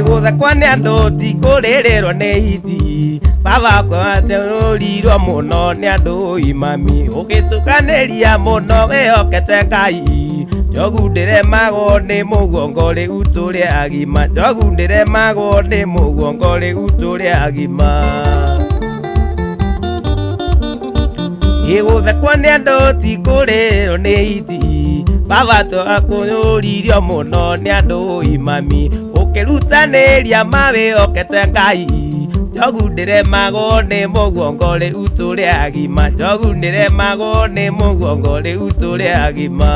Ĩgũthekwo nĩ andũ ti kũrĩrĩrwo nĩ hiti baba kwateũrirwo mũno nĩ andũ imami ũgĩtukanĩria mũno wĩhokete Ngai njogu ndĩremagwo nĩ mũguongo rĩu tũrĩ agima njogu ndĩremagwo nĩ mũguongo rĩu tũrĩ agima Ĩgũthekwo nĩ andũ ti kũrĩrwo nĩ hiti baba twakũyũririo mũno nĩ andũ imami ũkĩrutanĩria mawĩhokete Ngai njogu ndĩremagwo nĩ mũguongo rĩu tũrĩ agima njogu ndĩremagwo nĩ mũguongo rĩu tũrĩ agima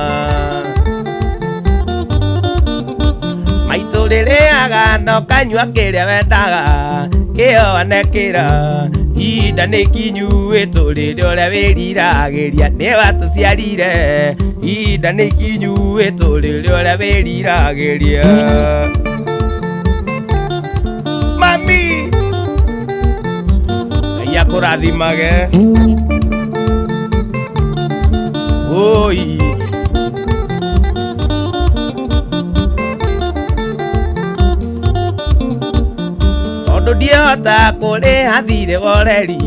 maitũ rĩrĩaga no kanyua kĩrĩa wendaga kĩonekĩra ihinda nĩ kinyu wĩtũrĩre ũrĩa wĩriragĩria nĩ watũciarire ihinda nĩ kinyu wĩtũrĩre ũrĩa wĩriragĩria mami Ngai akũrathimage oi tondũ ndiahota kũrĩha thirĩ wa ũreri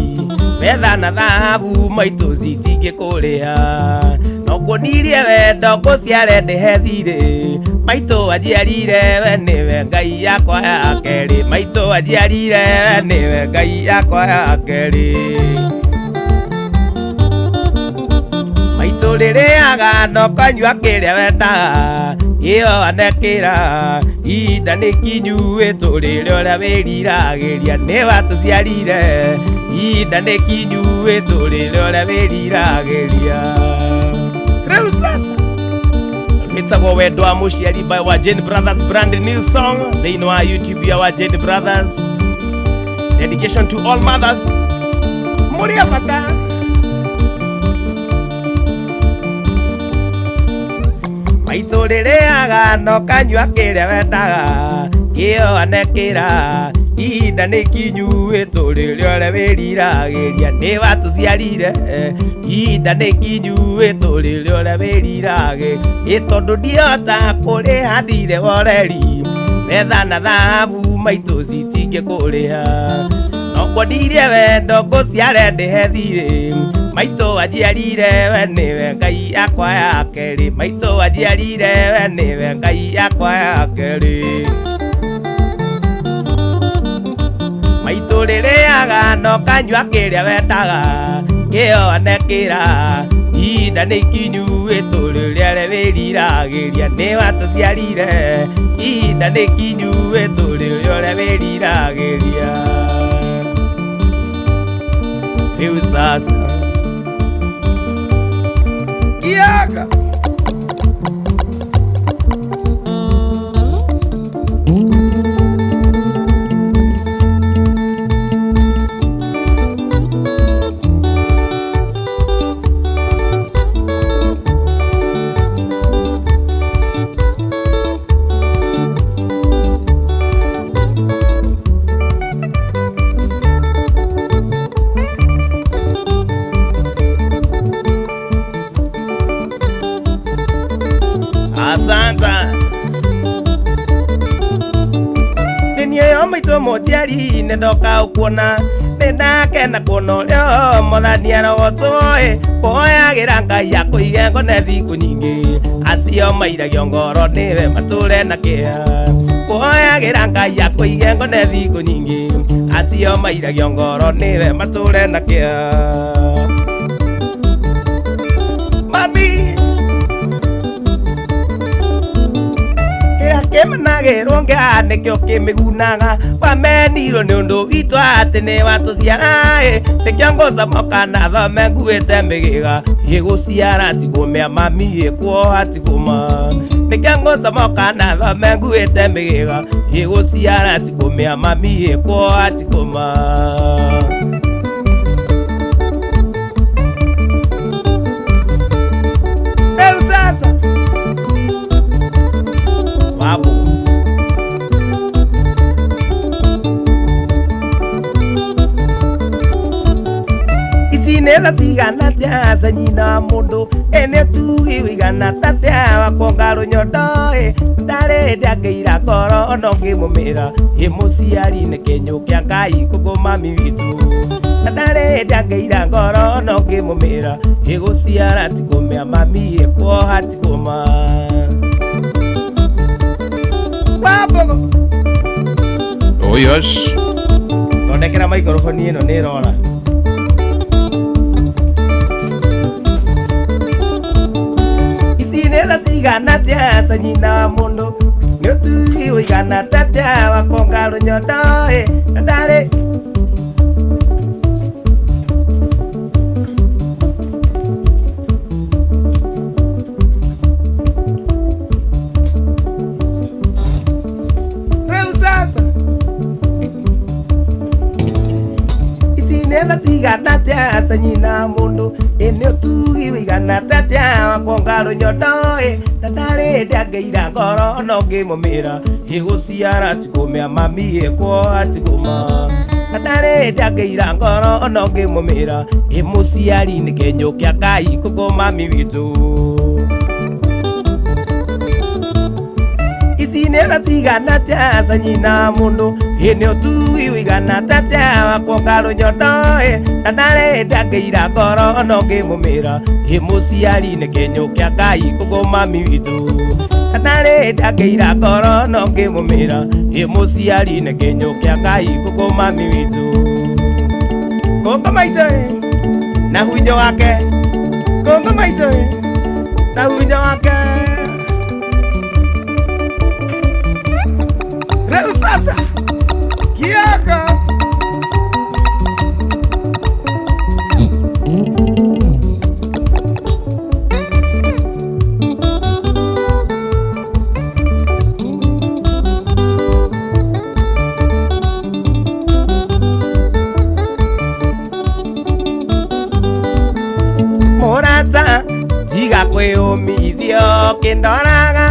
betha na thahabu maitũ citingĩkũrĩha no nguonirie wendo ngũciare ndĩhe thirĩ maitũ anjiarire we nĩwe Ngai yakwa ya kerĩ maitũ anjiarire we nĩwe Ngai yakwa ya kerĩ maitũ rĩrĩaga no kanyua kĩrĩa wendaga ĩyo anekĩra ihinda nĩ kinyu wĩtũrĩre ũrĩa wĩriragĩria nĩ watũciarire ihinda nĩ kinyu wĩtũrĩre ũrĩa wĩriragĩria rĩu sasa rwĩtagwo wendo wa mũciari by wa Jane Brothers brand new song thĩinĩ wa YouTube ya wa Jane Brothers dedication to all mothers mũrĩ a bata maitũ rĩrĩaga no kanyua kĩrĩa wendaga kĩonekĩra ihinda nĩ kinyu wĩtũrĩre ũrĩa wĩriragĩria nĩ watũciarire ihinda nĩ kinyu wĩtũrĩre ũrĩa wĩriragĩria ĩ tondũ ndiahota kũrĩha thirĩ wa ũreri betha na thahabu maitũ citingĩkũrĩha no nguonirie wendo ngũciare ndĩhe thirĩ maitũ anjiarire we nĩwe Ngai yakwa ya kerĩ maitũ anjiarire we nĩwe Ngai yakwa ya kerĩ maitũ rĩrĩaga no kanyua kĩrĩa wendaga kĩonekĩra ihinda nĩ kinyu wĩtũrĩre ũrĩa wĩriragĩria nĩ watũciarire ihinda nĩ kinyu wĩtũrĩre ũrĩa wĩriragĩria rĩu sasa Kiaka Asante. Nĩ niĩ yo maitũ mũnjiari nĩ ndoka ũkuona nĩ ndakena kuona ũrĩa mwathani arogocwo ĩ kũhoyagĩra Ngai akũige ngone thikũ nyingĩ acio mairagio ngoro nĩwe matũre na kĩeha kũhoyagĩra Ngai akũige ngone thikũ nyingĩ acio mairagio ngoro nĩwe matũre na kĩeha mami kĩrĩa kĩmenagĩrwo ngĩa nĩkĩo kĩmĩgunaga wamenirwo nĩ ũndũ witũ atĩ nĩ watũciara ĩ nĩkĩo ngũcomoka na thome nguĩte mĩgĩga ĩgũciara tigũmĩa mami ĩkuoha tigũma nĩkĩo ngũcomoka na thome nguĩte mĩgĩga ĩgũciara tigũmĩa mami ĩkuoha tigũma rĩu sasa wabu ici nĩ tha cigana. cigana atĩa ca nyina wa mũndũ ĩ nĩ ũtugi ũigana tatĩa wa kuonga rũnyondo ĩ ndarĩ hĩndĩ angĩira ngoro ona ũngĩmũmĩra ĩ mũciari nĩ kĩnyũ kĩa Ngai kũkũ mami witũ na ndarĩ hĩndĩ angĩira ngoro ona ũngĩmũmĩra ĩ gũciara ti kũmĩa mami ĩ kuoha ti kũma Wambogo. Oh yes. Thondekera maikoroboni ĩno nĩ ĩrora. Ici nĩ tha cigana atĩa ca nyina wa mũndũ nĩ ũtugi ũigana tatĩa wa kuonga rũnyondo ĩ na ndarĩ rĩu sasa ici nĩ tha cigana atĩa ca nyina wa mũndũ ĩ nĩ ũtugi ũigana tatĩa wa kuonga rũnyondo ĩ na ndarĩ hĩndĩ angĩira ngoro ona ũngĩmũmĩra ĩ gũciara ti kũmĩa mami ĩ kuoha ti kũma na ndarĩ hĩndĩ angĩira ngoro ona ũngĩmũmĩra ĩ mũciari nĩ kĩnyũ kĩa Ngai kũkũ mami witũ ici nĩ tha cigana atĩa ca nyina wa mũndũ ĩ nĩ ũtugi ũigana tatĩa wa kuonga rũnyondo ĩ na ndarĩ hĩndĩ angĩira ngoro ona ũngĩmũmĩra ĩ mũciari nĩ kĩnyũ kĩa Ngai kũkũ mami witũ na ndarĩ hĩndĩ angĩira ngoro ona ũngĩmũmĩra ĩ mũciari nĩ kĩnyũ kĩa Ngai kũkũ mami witũ kũkũ maitũ ĩ na hunyo wake kũkũ maitũ ĩ na hunyo wake rĩu sasa kioko mũrata tiga kwĩyũmithio kĩndoraga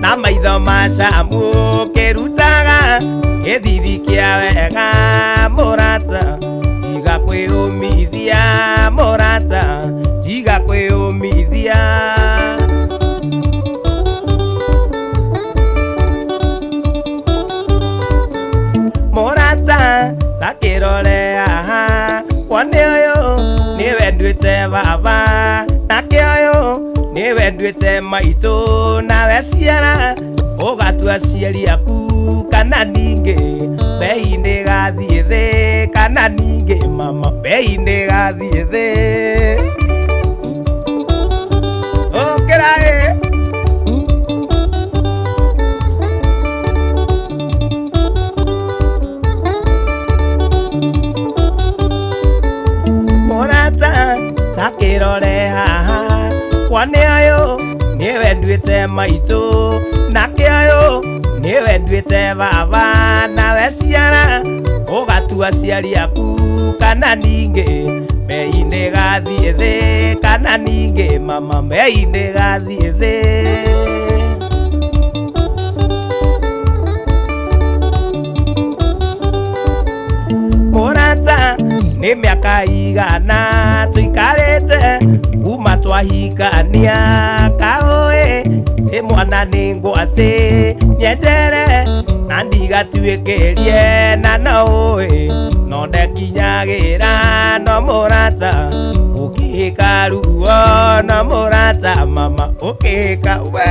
na maitho macamu kĩrutaga gĩthithi kĩa wega mũrata tiga kwĩyũmithia mũrata tiga kwĩyũmithia mũrata takĩrore haha wone ũyũ nĩwe nduĩte baba nake ũyũ nĩwe nduĩte maitũ nawe ciara ũgatua aciari aku kana ningĩ bei ndĩgathiĩ thĩ kana ningĩ mama bei ndĩgathiĩ thĩ ũkĩra ĩ mũrata takĩrore haha wone ũyũ nĩwe nduĩte maitũ nake ũyũ nĩwe nduĩte baba nawe ciara ũgatua aciari aku kana ningĩ bei ndĩgathiĩ thĩ kana ningĩ mama bei ndĩgathiĩ thĩ mũrata nĩ mĩaka igana tũikarĩte kuma twahikania kaũĩ ĩ mwana nĩ ngwacĩ nyenjere na ndigatuĩkĩrie na no ũĩ no ndekinyagĩra no mũrata ũkĩhĩka ruo no mũrata mama ũkĩhĩka we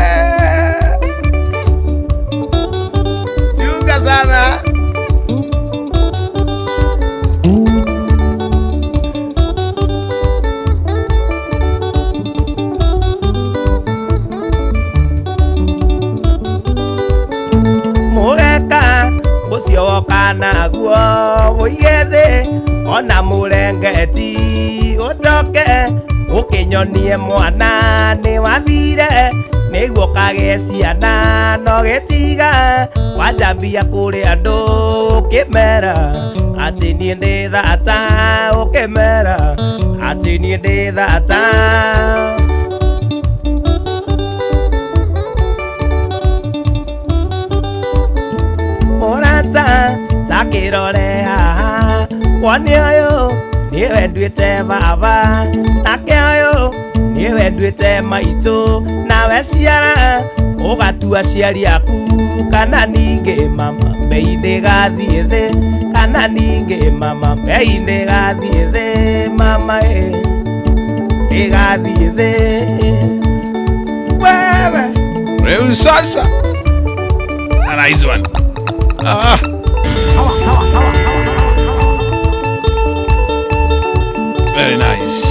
chunga sana. Mũgeka ũcio woka naguo ũige thĩ ona mũrengeti ũcoke ũkĩnyonie mwana nĩ wathire nĩguo kagĩe ciana no gĩtiga wanjambia kũrĩ andũ ũkĩmera atĩ niĩ ndĩ thata ũkĩmera atĩ niĩ ndĩ thata. Mũrata takĩrore haha wone ũyũ Nĩwe nduĩte baba nake ũyũ nĩwe nduĩte maitũ nawe ciara ũgatua aciari aku kana ningĩ mama mbei ndĩgathiĩ thĩ kana ningĩ mama mbei ndĩgathiĩ thĩ mama ĩ ndĩgathiĩ thĩ wewe. Rĩu sasa. A nice one. Ah. Sawa sawa sawa sawa sawa. Very nice.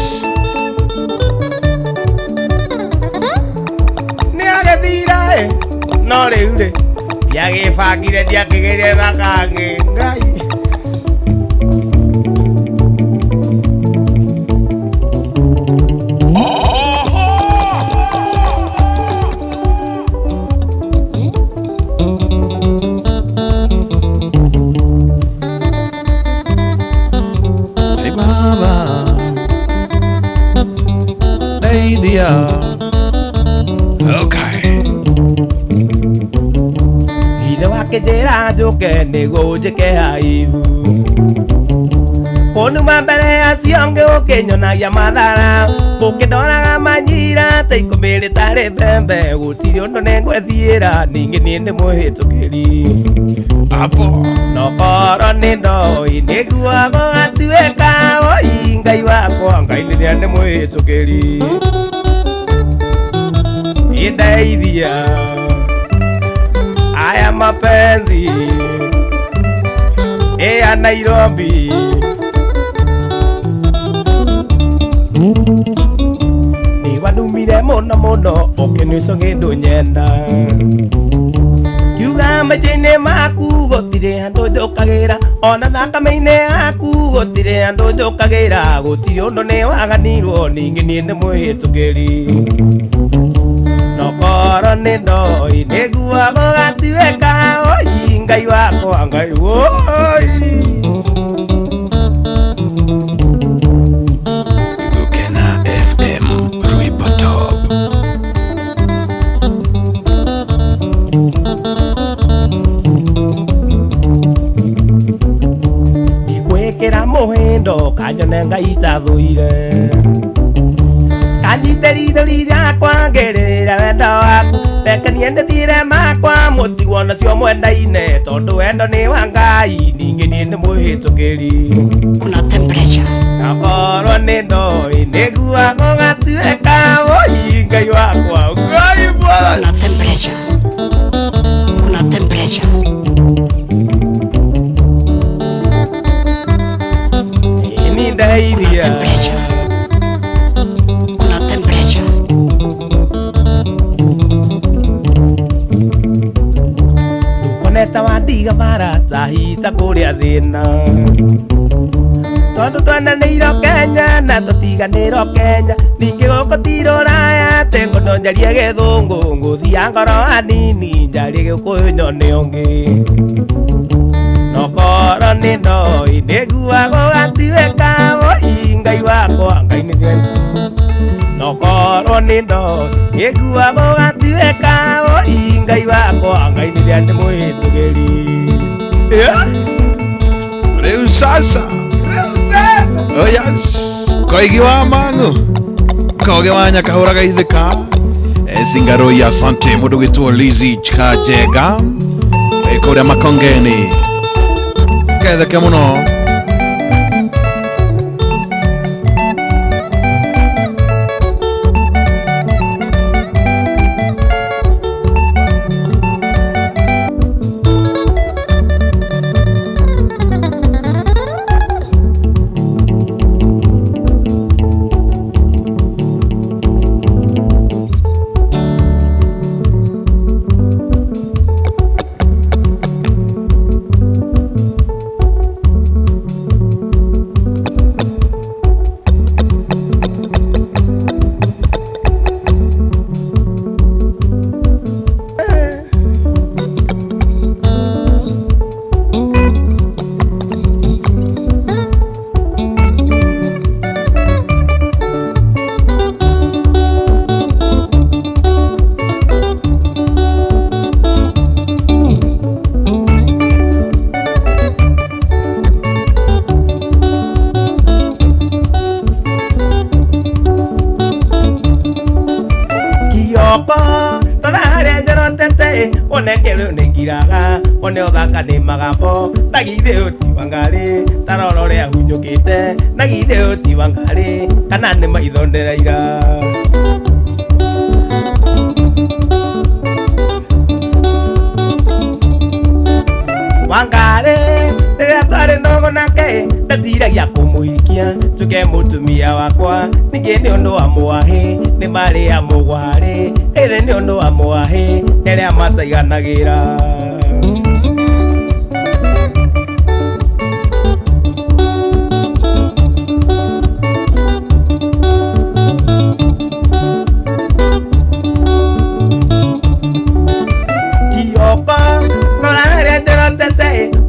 Nĩ agĩthira ĩ no rĩu rĩ ndiagĩbangire ndiakĩgĩire na kangĩ Ngai. Hey mama. Hey dear. Okay. Ithe wake njĩra njũke nĩguo ũnjĩke aibu kũnuma mbere acio angĩ ũkĩnyonagia mathara ũkĩndoraga manyira ta ikũmbĩ rĩtarĩ mbembe gũtirĩ ũndũ nĩngwethiĩra ningĩ niĩ nĩ mũhĩtũkĩri. Hapo. No korwo nĩ ndoi nĩguo gũgatuĩka oi Ngai wakwa Ngai nĩrĩa nĩ mũhĩtũkĩri indeithia aya mapenzi ya Nairobi. Nĩwanumire mũno mũno ũkĩnĩco kĩndũ nyenda kiuga maica-inĩ maku gũtirĩ handũ njũkagĩra ona thakame-inĩ yaku gũtirĩ handũ njũkagĩra gũtirĩ ũndũ nĩwaganirwo ningĩ niĩ nĩ mũhĩtũkĩri no korwo nĩ ndoi nĩguo gũgatuĩka oi Ngai wakwa Ngai woi. Gukena FM Rwimbo Top. Ndikwĩkĩra mũhĩndo kanyone Ngai tathũire kanyite ritho rĩakwa ngĩrĩra wendo waku reke niĩ ndĩthire makwa mũtigwo nacio mwendaine tondũ wendo nĩ wa Ngai ningĩ niĩ nĩ mũhĩtũkĩri. Kuna temperature. Nakorwo nĩ ndoi nĩguo gũgatuĩka oi Ngai wakwa Ngai Mwathani. Kuna temperature. Kuna temperature. Ĩ ni Kuna ndeithia temperature. Kuna temperature. Ndukoneta wandiga bara tahita kũrĩa thĩna tondũ twendanĩirwo Kenya na tũtiganĩrwo Kenya ningĩ gũkũ ti rũraya atĩ ngũno njarie gĩthũngũ ngũthia ngoro hanini njarie gĩkũyũ nyone ũngĩ no korwo nĩ ndoi nĩguo gũgatuĩka oi Ngai wakwa Ngai nĩ no korwo nĩ ndoi nĩguo gũgatuĩka oi Ngai wakwa Ngai nĩrĩa nĩ mũhĩtũkĩri. Yeah. Rĩu sasa. Oh yes. Koigi wa Mang'u. Koge wa Nyakahũra Gaithĩka. Singaroi asante mũndũ gwĩtwo Lizzy Kajega. Kũrĩa Makongeni. Ketheke mũno. One kĩrũ nĩ ngiraga one ũthaka nĩ magambo na githĩ ũti wa ngarĩ tarora ũrĩa hunyũkĩte na githĩ ũti wa ngarĩ kana nĩ maitho ndĩraira. Wangari rĩrĩa twarĩ ndogo nake ndeciragia kũmũhikia njuke mũtumia wakwa ningĩ nĩ ũndũ wa mwahi nĩ marĩ a mũgwarĩ ĩrĩ nĩ ũndũ wa mwahi rĩrĩa mataiganagĩra.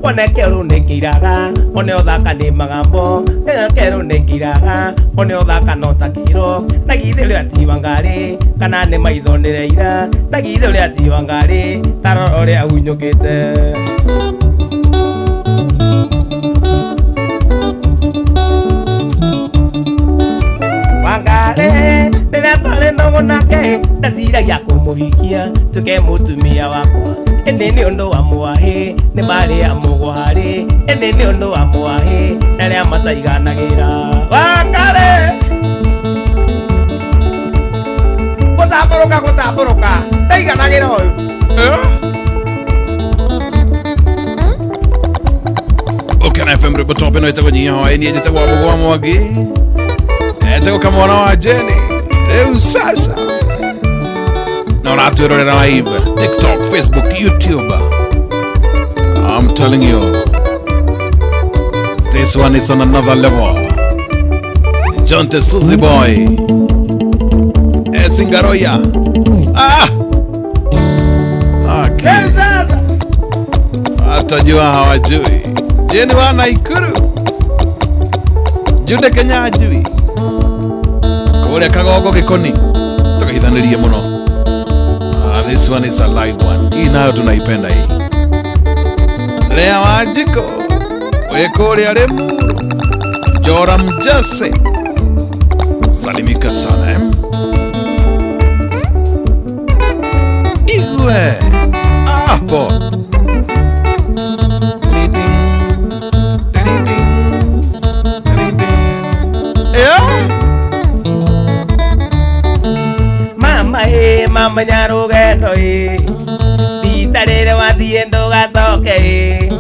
One kĩrũ nĩ kĩiraga one ũthaka nĩ magambo kĩrũ nĩ kĩiraga one ũthaka no ta kĩro na githĩ ũrĩa ti wa ngarĩ kana nĩ maitho ndĩreira na githĩ ũrĩa ti wa ngarĩ tarora ũrĩa hunyũkĩte. Wangarĩ rĩrĩa twarĩ ndogo nake ndeciragia kũmũhikia njuke mũtumia wakwa ĩndĩ nĩ ũndũ wa mwahi nĩ marĩ a mũgwarĩ ĩndĩ nĩ ũndũ wa mwahi arĩa mataiganagĩra. Wangarĩ gũtambũrũka gũtambũrũka ndaiganagĩra ũyũ. Ukena FM rwĩmbo top ĩno ĩtagwo Nyiha Hwaĩ-inĩ njĩtagwo Wambũgũ wa Mwangi etagwo kamwana wa Jenny rĩu sasa na ũratwĩrorera live TikTok, Facebook, YouTube. I'm telling you, this one is on another level. Jonte Suzy Boy Esingaroya. Ah! Okay. Watajua hawajui. Jeni wa Naikuru Jude Kenya ajui kũrĩa Kagongo Gĩkoni tũkahithanĩrie mũno. Ah, this one is a live one. Hii nayo tunaipenda hii. Lea Wanjiko wĩ kũrĩa Limuru, Jora Mjase salimika sana eh? Igwe hapo. Mama ĩ mama nyarũgendo ĩ rita rĩrĩ wathiĩ ndũgacoke ĩ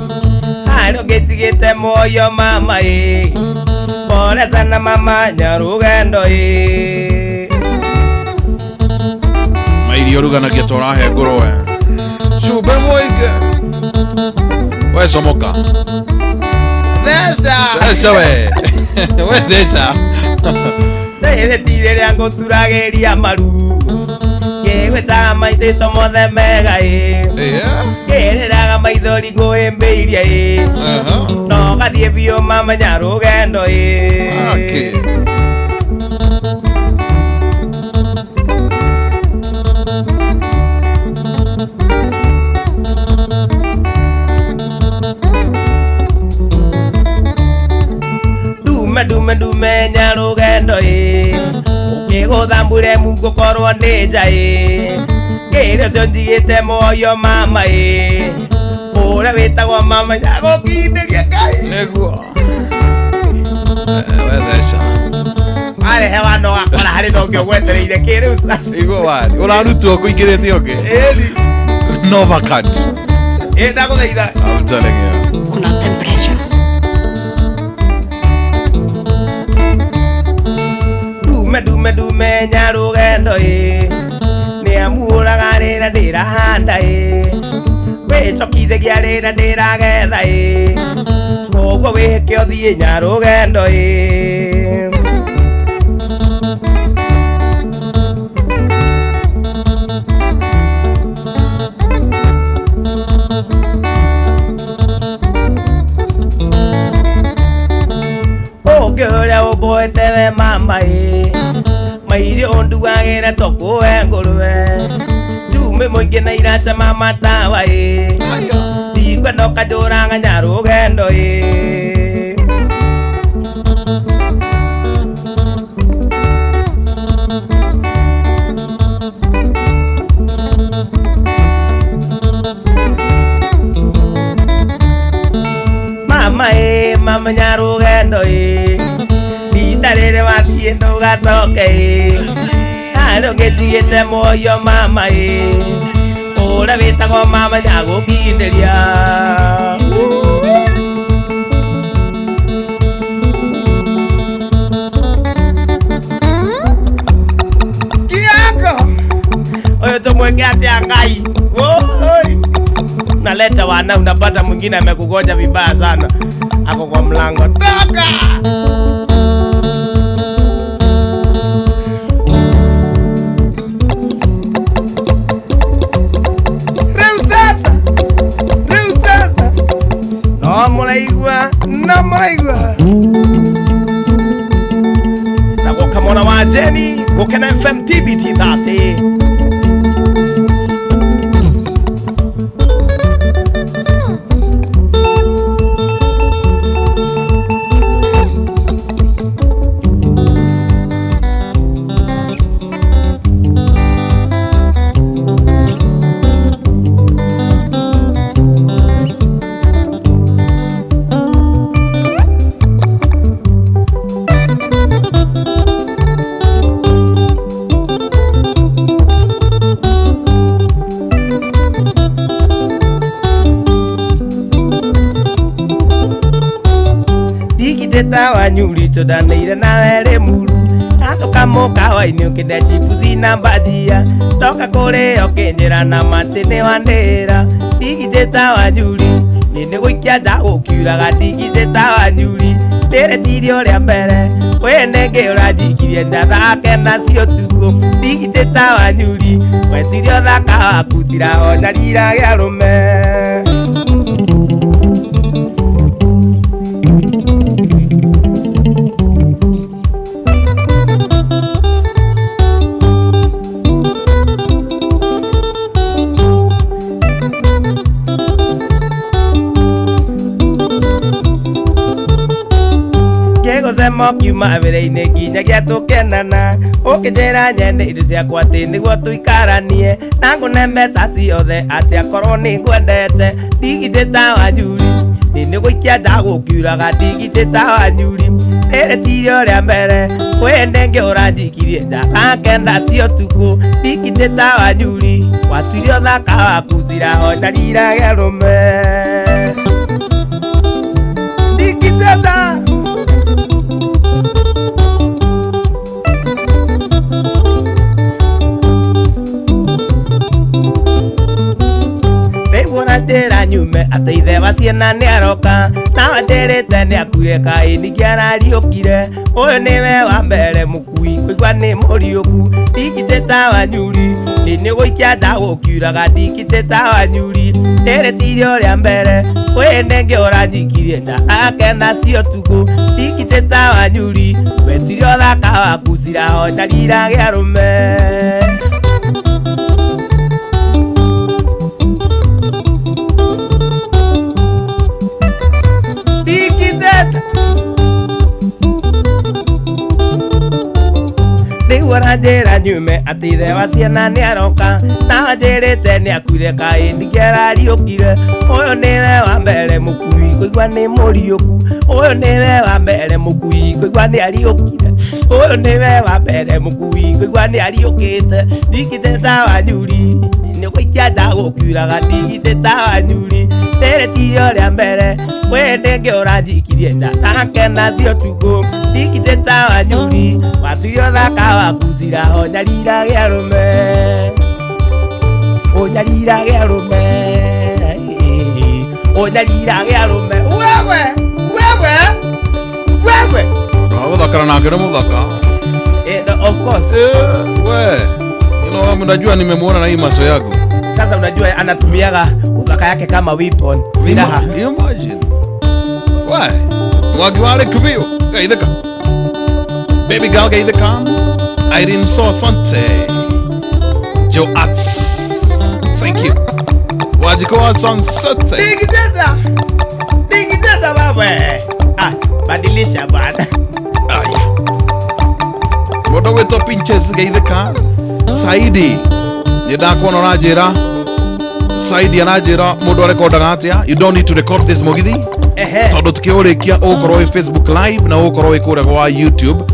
harĩa ũngĩtigĩte muoyo mama ĩ pole sana mama nyarũgendo ĩ. Mairio ruganagia tũrahe ngũrwe cumbĩ mũingĩ we comoka Theca theca we we theca rĩrĩ ti rĩrĩa ngũturagĩria maru ngĩgwĩtaga maitĩto mothe mega ĩ ngĩrĩraga maithori ngũhĩmbĩirie ĩ no gathiĩ biũ mama nyarũgendo ĩ. Okay. Ndume ndume ndume nyarũgendo ĩ ũkĩgũtha mbure ngũkorwo ndĩ nja ĩ ngĩrĩ ũcio njigĩte muoyo mama ĩ ũrĩa wĩtagwo mama nyagũkindĩria Ngai nĩguo we theca arehe wano wakora harĩ na ũngĩ ũgwetereire kĩrĩu sasa igua wari ũrarutwo kũingĩrĩte ũngĩ ĩni Novacat ĩ ndagũthaitha. I'm telling you. Kuna temperature. Ndume ndume ndume nyarũgendo ĩ nĩamuũraga rĩrĩa ndĩrahanda ĩ wĩcokithagia rĩrĩa ndĩragetha ĩ koguo wĩhĩke ũthiĩ nyarũgendo ĩ. Ũngĩ ũrĩa ũmboete we mama ĩ mairio ũndugagĩra tokũwe ngũrwe cumbĩ mũingĩ na iraca mama tawa ĩ ndikwenda ũkanjũraga nyarũgendo ĩ. Wamenya rũgendo ĩ rita rĩrĩ wathiĩ ndũgacoke ĩ harĩ ũngĩtigĩte muoyo mama ĩ ũrĩa wĩtagwo mama nyagũkindĩria. Kiako ũyũ tũmwĩke atĩa Ngai? Woi. Naleta wana, unapata mwingine amekugoja vibaya sana, ako kwa mlango, toka. Rĩu sasa, rĩu sasa no mũraigua, no mũraigua. Njĩtagwo Kamwana wa Jeni, Gũkena FM TBT Thursday. Ndigitĩta wanyuri tũndanĩire nawe rĩ muru atũkamũkawa-inĩ ũkĩnde chipusi na mbajia toka kũrĩa ũkĩnjĩra na matĩ nĩ wandĩra. Ndigitĩta wanyuri nĩ nĩ gũikia nja gũkiuraga. Ndigitĩta wanyuri ndĩretirie ũrĩa mbere wĩ nĩngĩ ũranjikirie njathake nacio tukũ. Ndigitĩta wanyuri wetirie ũthaka waku tirahonyarira gĩa rũme. Ngĩgũcema ũkiuma wĩra-inĩ nginyagia tũkenana ũkĩnjĩra nyende indo ciakwa atĩ nĩguo tũikaranie na ngũne mbeca ciothe atĩ akorwo nĩ ngwendete. Ndigitĩta wanyuri nĩ nĩ gũikia nja gũkiuraga. Ndigitĩta wanyuri ndĩretirie ũrĩa mbere wĩ nĩngĩ ũranjikirie nja akenda cio tukũ. Ndigitĩta wanyuri watuire ũthaka waku cirahonyarira gĩa rũme. Ndigitĩta ndĩra nyume atĩ ithe wa ciana nĩ aroka na wanjĩrĩte nĩ akuire kaĩ ningĩ arariũkire. Ũyũ nĩwe wa mbere mũkui kũigua nĩ mũriũku. Ndigitĩta wanyuri nĩ nĩ gũikia nja gũkiuraga. Ndigitĩta wanyuri ndĩretirie ũrĩa mbere wĩ nĩngĩ ũranjikirie nja akena cio tukũ. Ndigitĩta wanyuri wetirie ũthaka waku cirahonyarira gĩa rũme. Rĩu ũranjĩra nyume atĩ ithe wa ciana nĩ aroka na wanjĩrĩte nĩ akuire kaĩ ningĩ arariũkire. Ũyũ nĩwe wa mbere mũkui kũigua nĩ mũriũku. Ũyũ nĩwe wa mbere mũkui kũigua nĩ ariũkire. Ũyũ nĩwe wa mbere mũkui kũigua nĩ ariũkĩte. Ndigitĩta wanyuri nĩ gũikia nja gũkiuraga. Ndigitĩta wanyuri ndĩretirie ũrĩa mbere wĩ nĩngĩ ũranjikirie nja akena cio tukũ. Ndigitĩta wanyuri watuire ũthaka waku cirahonyarira gĩa rũme. Ũnyarira gĩa rũme, ũnyarira gĩa rũme. Wewe wewe wewe Gũthakana nake nĩ mũthaka. Eh, of course. We you know, unajua nimemuona na hii maso yako. Sasa unajua anatumiaga udhaka yake kama weapon, silaha. Imagine. We Mwangi wa Rĩkubio geithĩka. Baby girl geithĩka. Irene so asante. Joe Arts, thank you. Wanjikũ wa Sunset. Ndigitĩta ndigitĩta wewe. Ah, badilisha bwana. Aya. Mũndũ gwĩtwo Pinches geithĩka. Saidi nĩ ndakuona ũranjĩra Saidi ananjĩra mũndũ arekondaga atĩa. You don't need to record this mũgithi. Ehe. Tondũ tukĩũrĩkia ũgũkorwo wĩ Facebook live na ũgũkorwo wĩ kũrĩa gwa YouTube,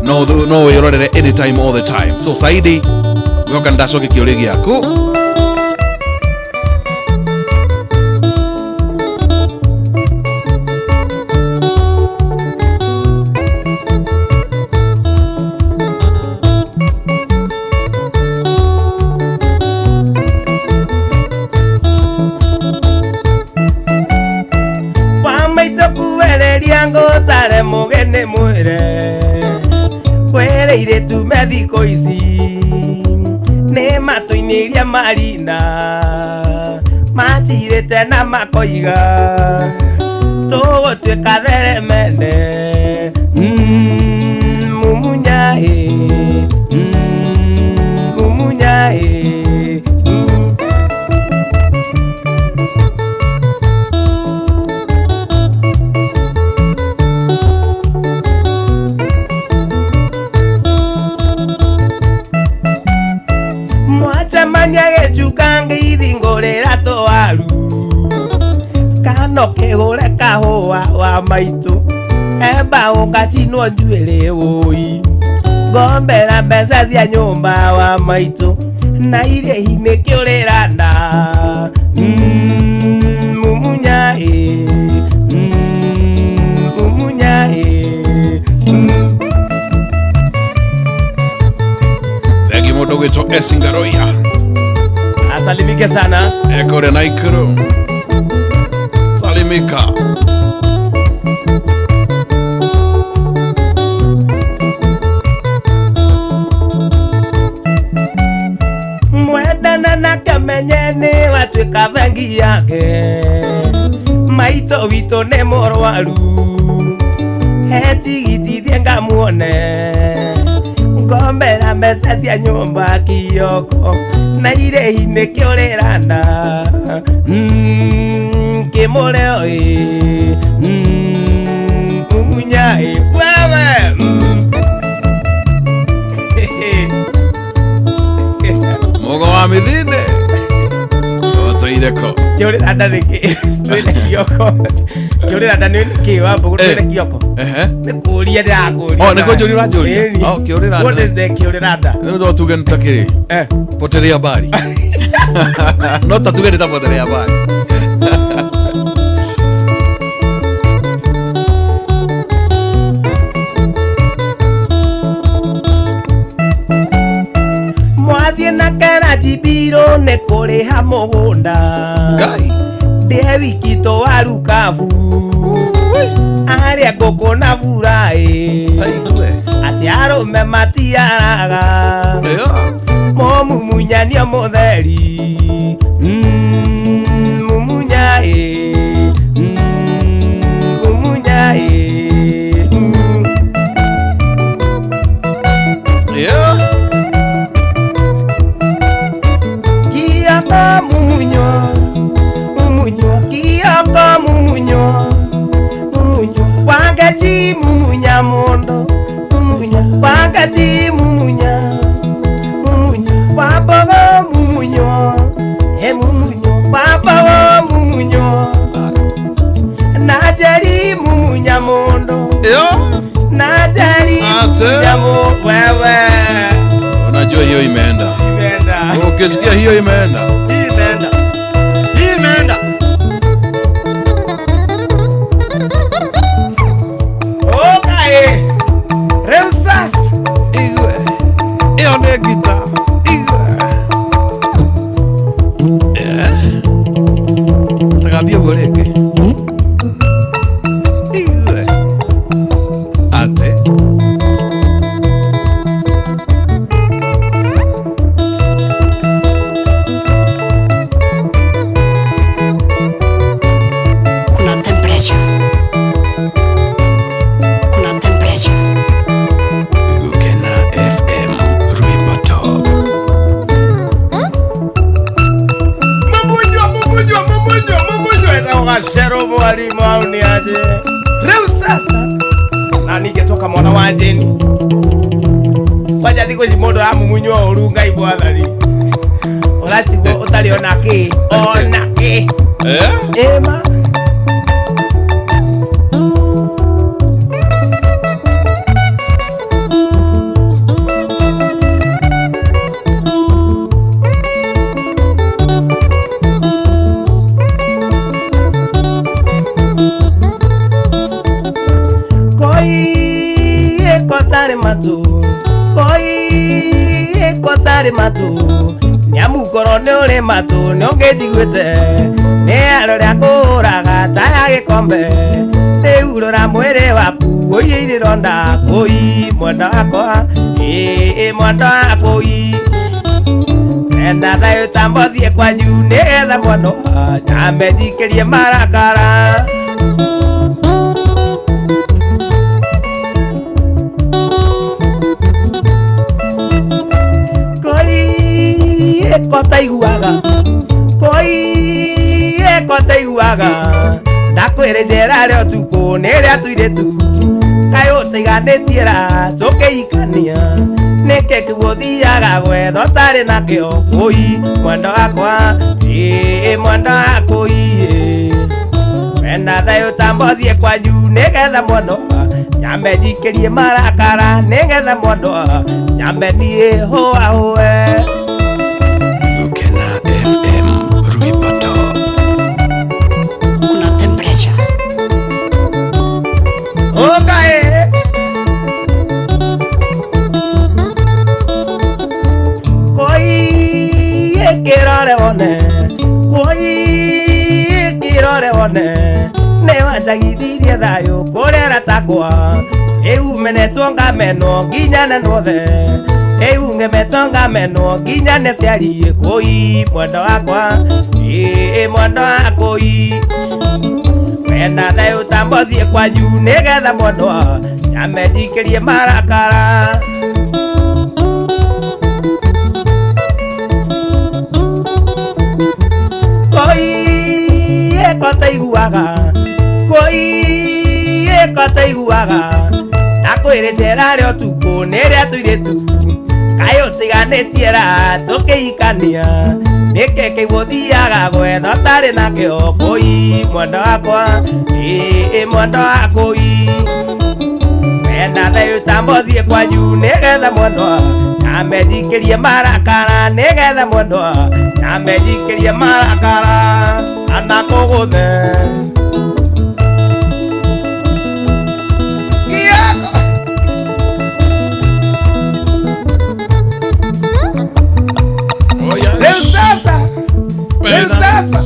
no wĩrorere anytime, all the time. So Saidi, goka ndacoke kĩũria gĩaku. Wamaitũ kuereria ngũtare mũgeni mwĩre kwĩrĩ irĩtu me thikũ ici nĩ matũinĩria marina macirĩte na makoiga tũgũtuĩka theremende. Mumunya ĩ, mumunya ĩ. Mwacemania gĩcuka ngĩithingũrĩra tũwaru kana ũkĩgũre kahũa wa maitũ emba ũgacinwo njuĩrĩ wũi ngombera mbeca cia nyũmba wa maitũ na irĩhi nĩkĩũrĩrana. Mumunya ĩ, mumunya ĩ. Thengi mũndũ gwĩtwo Esingaroia. Asalimike sana. Ekũrĩa Naikuru, salimika. Mwendana na kamenye nĩ watuĩka bengi yake maitũ witũ nĩ mũrwaru he tigiti thiĩ ngamuone ngombera mbeca cia nyũmba kioko na irĩhi nĩkĩũrĩrana. Kĩmũreo ĩ, mumunya ĩ wewe. Mũgo wa mĩthine ũtũireko. Kĩũrĩra nda nĩkĩ twĩne kioko kĩũrĩra nda nĩ nĩkĩ wa mbũgũ twĩne kioko? Ehe. Nĩ kũria ndĩrakũria. Oh, nĩ kũnjũria ũranjũria? Ĩni. Oh, kĩũrĩra nda. What is the kĩũrĩra nda? Rĩu no tuge nĩ ta kĩrĩ potelea mbali, no ta tuge nĩ ta potelea mbali. Mwathiĩ na kera njibirũ nĩ kũrĩha mũgũnda. Ngai. Ndĩe wiki tũwaru kabu arĩa ngũkũ na buraĩ. Taigue. Atĩ arũme matiaraga. Ĩyo. Mũmumunyanio mũtheri. Mumunya ĩ, mumunya ĩ. Ĩyo. Kioko mumunyo mumunyo kioko mumunyo mumunyo wangati mumunya mondo mumunya wangati mumunya mumunya wambogo mumunyo e mumunyo wambogo mumunyo najeri mumunya mondo. Ĩyo. Najeri. Ate. Mumunya mo wewe. Unajua hiyo imeenda. Imeenda. Ukisikia hiyo imeenda. Imeenda. Imeenda. Okay. Rĩu sasa. Igue. Ĩyo nĩ ngita. Igue. Yeah. Tagambia ũguo rĩngĩ. Igue. Ate. Kuna temperature. Kuna temperature. Gukena FM Rwimbo Top. Mumunyo mumunyo mumunyo mumunyo etagwo gacero mwalimu au nĩ aje rĩu sasa na ningĩtoka mwana wa Jeni kwanja thikũ ici mũndũ aramumunywo ũru. Ngai mwathani. Ũratigwo ũtarĩ ona kĩ ona kĩ. Eh? Ĩma. Koi kotare matu, koi kotare matu, nĩamu korwo nĩ ũrĩ matũ nĩ ũngĩnjiguĩte, nĩ arore akũraga ta ya gĩkombe, rĩu rora mwĩrĩ waku ũiyũire ironda, kũi mwenda wakwa, ĩĩ mwenda wakũi. Enda thayũ tamba ũthiĩ kwanyu nĩgetha mwana nyambe njikĩrie marakara. Koi kotaiguaga, koi kotaiguaga, ndakwĩrĩ njera rĩa ũtukũ nĩ rĩa tũirĩtu, kaĩ ũtiganĩtie ra tũkĩhikania, nĩkĩ kĩu ũthiaga gwetha ũtarĩ nakĩo, kũi mwenda wakwa, ĩĩ mwenda wakũi. Wenda thayũ tamba ũthiĩ kwanyu nĩgetha mwana nyambe njikĩrie marakara, nĩgetha mwana nyambe niĩ hũahũe. Gukena FM Rwimbo Top. Kuna temperature. Ũkaĩ koi kĩrore wone, koi kĩrore wone, nĩ wanjagithirie thayũ kũrera takwa, rĩu menetwo ngamenwo nginya nenwo the, rĩu ngemetwo ngamenwo nginya nĩ ciari, kũi mwenda wakwa, ĩĩ mwenda wakũi. Wenda thayũ tamba ũthiĩ kwanyu nĩgetha mwana nyambe njikĩrie marakara. Koi kotaiguaga, koi kotaiguaga, ndakwĩrĩ cera rĩa ũtukũ nĩ rĩa tũirĩtu, kaĩ ũtiganĩtie ra tũkĩhikania, nĩkĩ kĩu ũthiaga gwetha ũtarĩ nakĩo, kũi mwenda wakwa, ĩĩ mwenda wakũi. Wenda thayũ tamba ũthiĩ kwanyu nĩgetha mwendwa nyambe njikĩrie marakara, nĩgetha mwendwa nyambe njikĩrie marakara kana kũgũthe. Kiako. Oh, yes. Rĩu sasa, Very rĩu nice. sasa.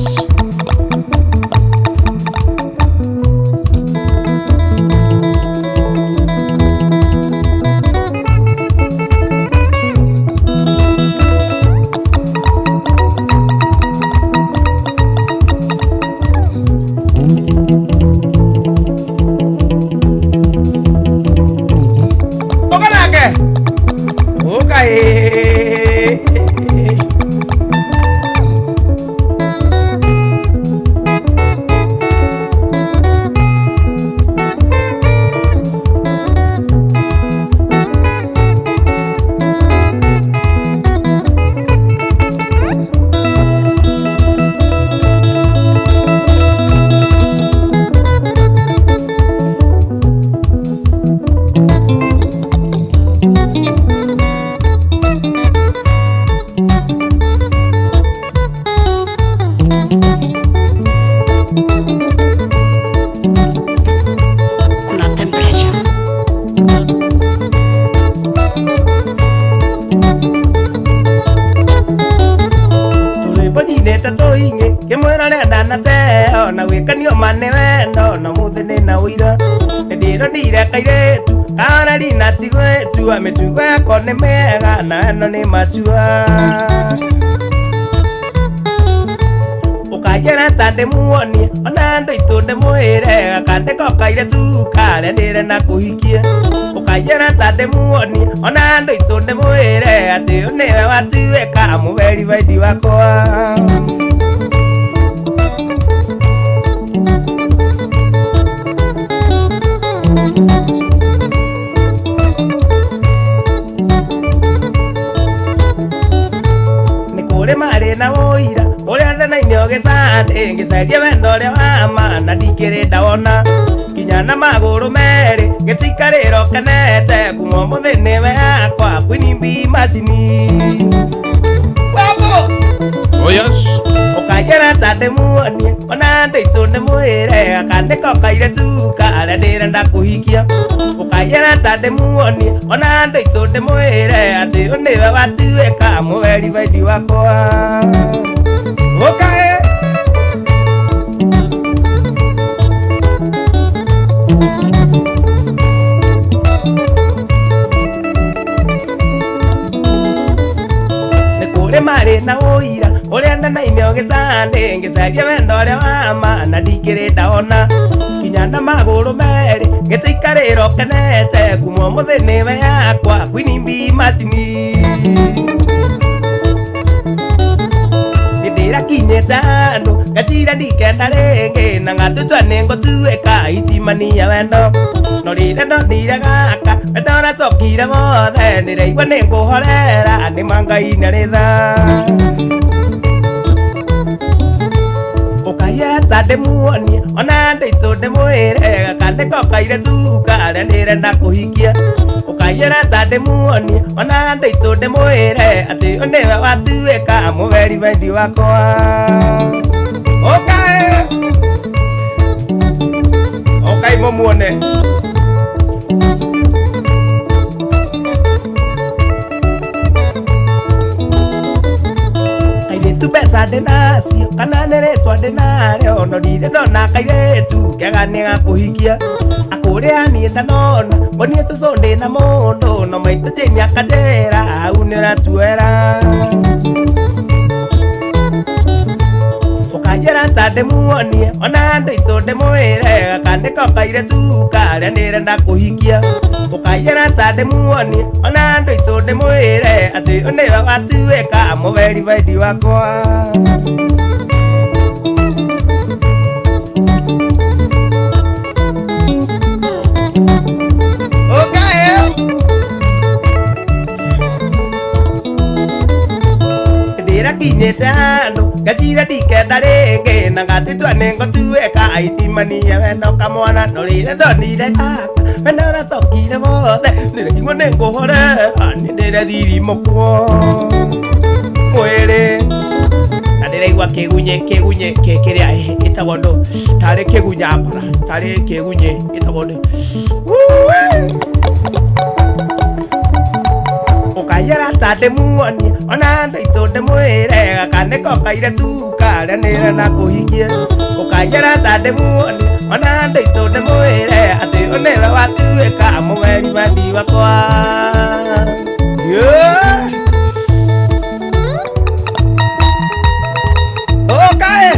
Ũka nake. Ũka ĩĩ. Kuna temperature. Tũrwĩmbo nyinĩte tũingĩ kĩmwĩra ndanate ona gwĩkanio ma nĩ wendo na mũthĩ nĩ na ũira, nĩndĩronire kairĩtu kaoreri na ti gwĩtua, mĩtugo yako nĩ mĩega na ĩno nĩ matua. Ũkanjĩra ta ndĩmuonie ona andũ aitũ ndĩmwĩre, gakandĩko kairĩtu karĩa ndĩre na kũhikia, ũkanjĩra ta ndĩmuonie ona andũ aitũ ndĩmwĩre, atĩ ũyũ nĩwe watuĩka mũberi baidi wakwa. Nĩ kũrĩ Ndanaimio gĩcandĩ ngĩcaria wendo ũrĩa wa ma na ndikĩrĩ ndawona kinya na magũrũ merĩ gĩtikarĩro kenete kuma ũmũthĩ nĩwe yakwa kwinimbi macini. Oh yes. Ũkanjĩra ta ndĩmuonie ona ndĩitũ ndĩmwĩre akandĩko kairĩtu karĩa ndĩrenda kũhikia. Ũkanjĩra ta ndĩmuonie ona ndĩitũ ndĩmwĩre atĩ ũyũ nĩwe watuĩka mũveribaidi wakwa. Ũkae nĩ kũrĩ marĩ na ũira ũrĩa ndanaimio gĩcandĩ ngĩcaria wendo ũrĩa wa ma na ndikĩrĩ ndawona kinya na magũrũ merĩ gĩtikarĩro kenete kuma ũmũthĩ nĩwe yakwa kwinimbi macini. Ndĩrakinyĩte handũ ngacira ndikenda rĩngĩ na ngatutua nĩngũtuĩka itimania wendo no rĩrĩa ndonire gaka wendo ũracokire wothe ndĩraigua nĩngũhorera nĩ ma Ngai nĩarĩ tha. Ũkanjĩra ta ndĩmuonie ona ndĩitũ ndĩmwĩre gakandĩko kairĩtu karĩa ndĩrenda kũhikia. Ũkanjĩra ta ndĩmuonie ona ndĩitũ ndĩmwĩre atĩ ũyũ nĩwe watuĩka mũveribaidi wakwa. Ũkae ũkai mũmuone. Kairĩtu mbeca ndĩnacio kana nĩ rĩtwa ndĩnarĩo no ndirĩ ndona kairĩtu kega nĩ gakũhikia. Akũrĩa niĩ ndanona mboniĩ cũcũ ndĩna mũndũ no maitũ Jane akanjĩra hau nĩũratuoera. Ũkanjĩra ta ndĩmuonie ona ndĩitũ ndĩmwĩre gakandĩko kairĩtu karĩa ndĩrenda kũhikia. Ũkanjĩra ta ndĩmuonie ona ndĩitũ ndĩmwĩre atĩ ũyũ nĩwe watuĩka mũveribaidi wakwa. Ũkae ndĩrakinyĩte handũ ngacira ndikenda rĩngĩ na ngatutua nĩngũtuĩka itimania wendo kamwana no rĩrĩa ndonire gaka wendo ũracokire wothe ndĩraigua nĩngũhorera nĩ ndĩrethirimũkwo mwĩrĩ na ndĩraigua kĩgunyĩ kĩgunyĩ kĩrĩa ĩtagwo ndũ tarĩ kĩgunyambara tarĩ kĩgunyĩ ĩtagwo ndũ. Ũkanjĩra ta ndĩmuonie ona ndĩitũ ndĩmwĩre gakandĩko kairĩtu karĩa ndĩrenda kũhikia. Ũkanjĩra ta ndĩmuonie ona ndĩitũ ndĩmwĩre atĩ ũyũ nĩwe watuĩka mũveribaidi wakwa. Yeah. Ũkae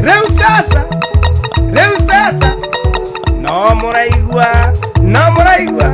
rĩu sasa rĩu sasa no mũraigua no mũraigua.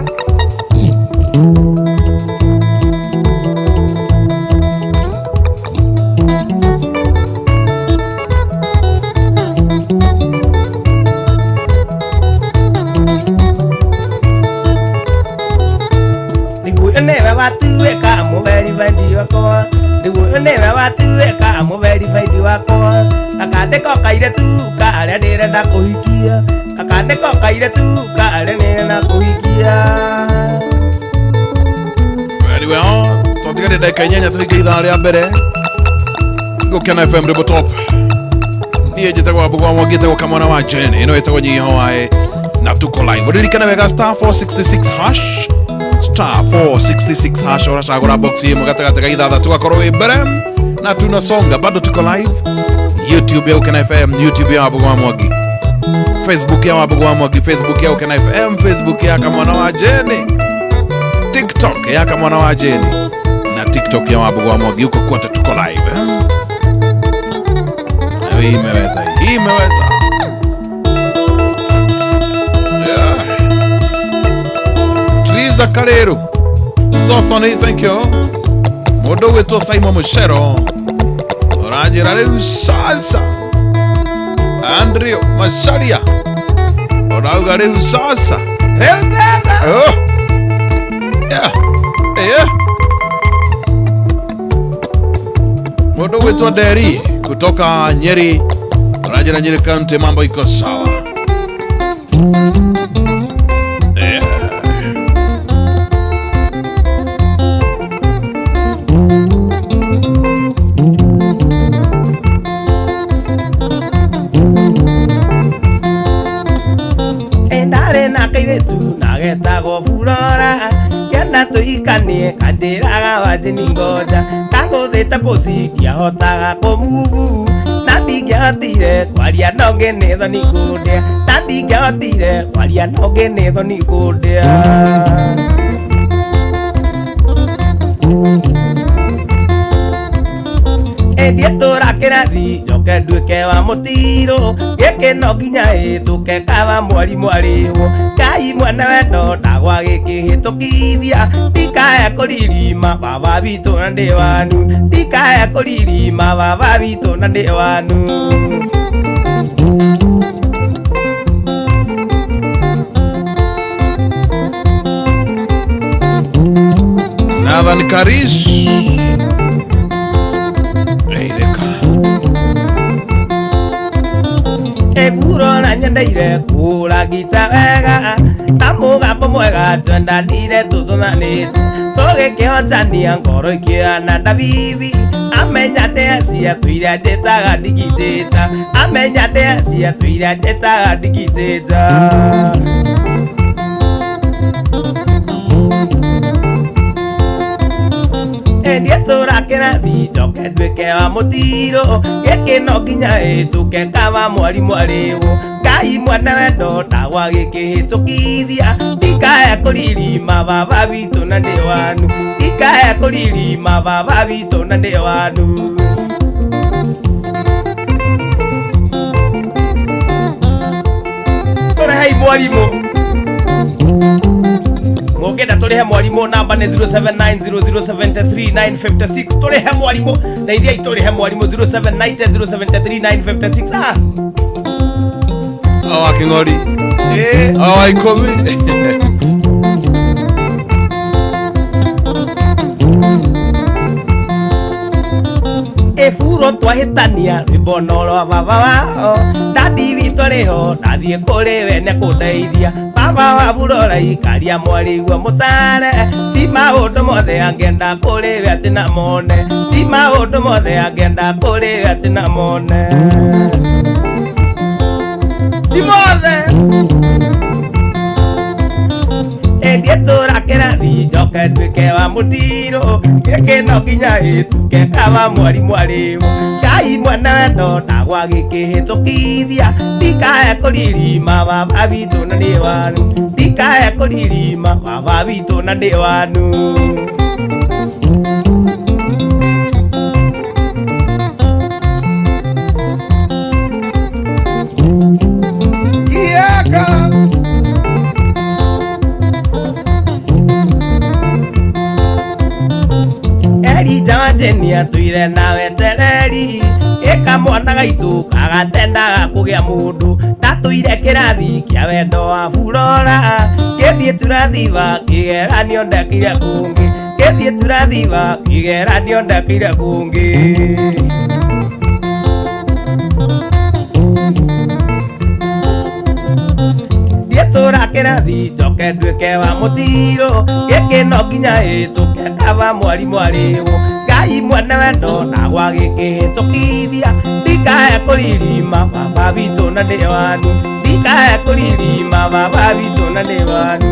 Nĩguo nĩwe watuĩka mũveribaidi wakwa nĩguo nĩwe watuĩka mũveribaidi wakwa gakandĩko kairĩtu karĩa ndĩrenda kũhikia gakandĩko kairĩtu karĩa ndĩrenda kũhikia. Very well. Twatigaria ndagĩka inyanya tũhinge ithaa rĩa mbere. Gũkena FM Rĩmbo Top. Niĩ njĩtagwo Wambũgũ wa Mwangi, njĩtagwo kamwana wa Jane. Ĩno ĩtagwo Nyiha Waĩ na tuko live. Ũririkane wega star 466 hash star 466 hash ũracagũra box ĩmwe gatagatĩ ga ithathatũ gakorwo wĩ mbere na tunasonga bado tuko live YouTube ya Gũkena FM, YouTube ya Wambũgũ wa Mwangi, Facebook ya Wambũgũ wa Mwangi, Facebook ya Gũkena FM, Facebook ya kamwana wa Jane, TikTok ya kamwana wa Jane na TikTok ya Wambũgũ wa Mwangi. Huko kote tuko live eh? Hii imeweza, hii imeweza. Yeah. Triza Kareru Sosoni, thank you. Mũndũ ũgwĩtwo Simon Mushero ũranjĩra rĩu sasa. Andrew Macharia ũrauga rĩu sasa. Rĩu sasa. Oh. Yeah. Yeah. Mũndũ ũgwĩtwo Nderi Kutoka Nyeri, Raja na Nyeri County, mambo iko sawa. Yeah. Ndarĩ na kairĩtu na getagwo Burora, ngĩenda tũhikanie kanjĩraga wanjĩni ngoja, ndagũthĩte pussy ndiahotaga kũmuvu, na ndingĩahotire kwaria no ngĩ nĩ thoni kũndĩa, na ndingĩahotire kwaria no ngĩ nĩ thoni kũndĩa. Ĩthiĩ tũra kĩrathi njoke nduĩke wa mũtirũ, gĩkĩ no nginya ĩtũke kaba mwarimũ arĩhwo, Ngai mwene wendo ndagwa gĩkĩhĩtũkithia, ndikae kũririma baba witũ na ndĩ wanu, ndikae kũririma baba witũ na ndĩ wanu. Nathan Karis. Eideka. Eburo na nyendeire kũhũra ngita wega, ta mũgambo mwega twendanire tũtũnanĩte, tũgĩkĩhotania ngoro ikĩhana ndabibi, amenya ndĩa ciatũire njĩtaga ndigitĩta, amenya ndĩa ciatũire njĩtaga ndigitĩta. Ndiĩ tũra kĩrathi njoke nduĩke wa mũtirũ, gĩkĩ no nginya ĩtũke kaba mwarimũ arĩhwo, Ngai mwene wendo ndagwa gĩkĩhĩtũkithia, ndikae kũririma baba witũ na ndĩ wanu, ndikae kũririma baba witũ na ndĩ wanu. Tũrehei mwarimũ. Mũngĩenda tũrĩhe mwarimũ namba nĩ 0790073956, tũrĩhe mwarimũ na ithiai tũrĩhe mwarimũ 0790073956. Ah. Awa King'ori. Eh. Awa ikũmi. Eburo twahĩtania rwĩmbo no rwa baba wao, ndadi witũ arĩho ndathiĩ kũrĩ we nĩ kũndeithia, baba wa Burora ikaria mwarĩguo mũtare, ti maũndũ mothe angĩenda kũrĩ we atĩ na mone, ti maũndũ mothe angĩenda kũrĩ we atĩ na mone, ti mothe. Ndiĩ tũra kĩrathi njoke nduĩke wa mũtirũ, gĩkĩ no nginya ĩtuke kaba mwarimũ arĩhwo, Ngai mwene wendo ndagwa gĩkĩhĩtũkithia, ndikae kũririma baba witũ na ndĩ wanu, ndikae kũririma baba witũ na ndĩ wanu. Kiaka. Elija wa Jeni atũire na wetereri, ĩka mwana gaitũ kagatendaga kũgĩa mũndũ, ndatũire kĩrathi kĩa wendo wa Burora, gĩthiĩ turathiba kĩgeranio ndekire kũngĩ, gĩthiĩ turathiba kĩgeranio ndekire kũngĩ. Ndiĩ tũra kĩrathi njoke nduĩke wa mũtirũ, gĩkĩ no nginya ĩtũke kaba mwarimũ arĩhwo, Ngai mwene wendo ndagwa gĩkĩhĩtũkithia, ndikae kũririma baba witũ na ndĩ wanu, ndikae kũririma baba witũ na ndĩ wanu.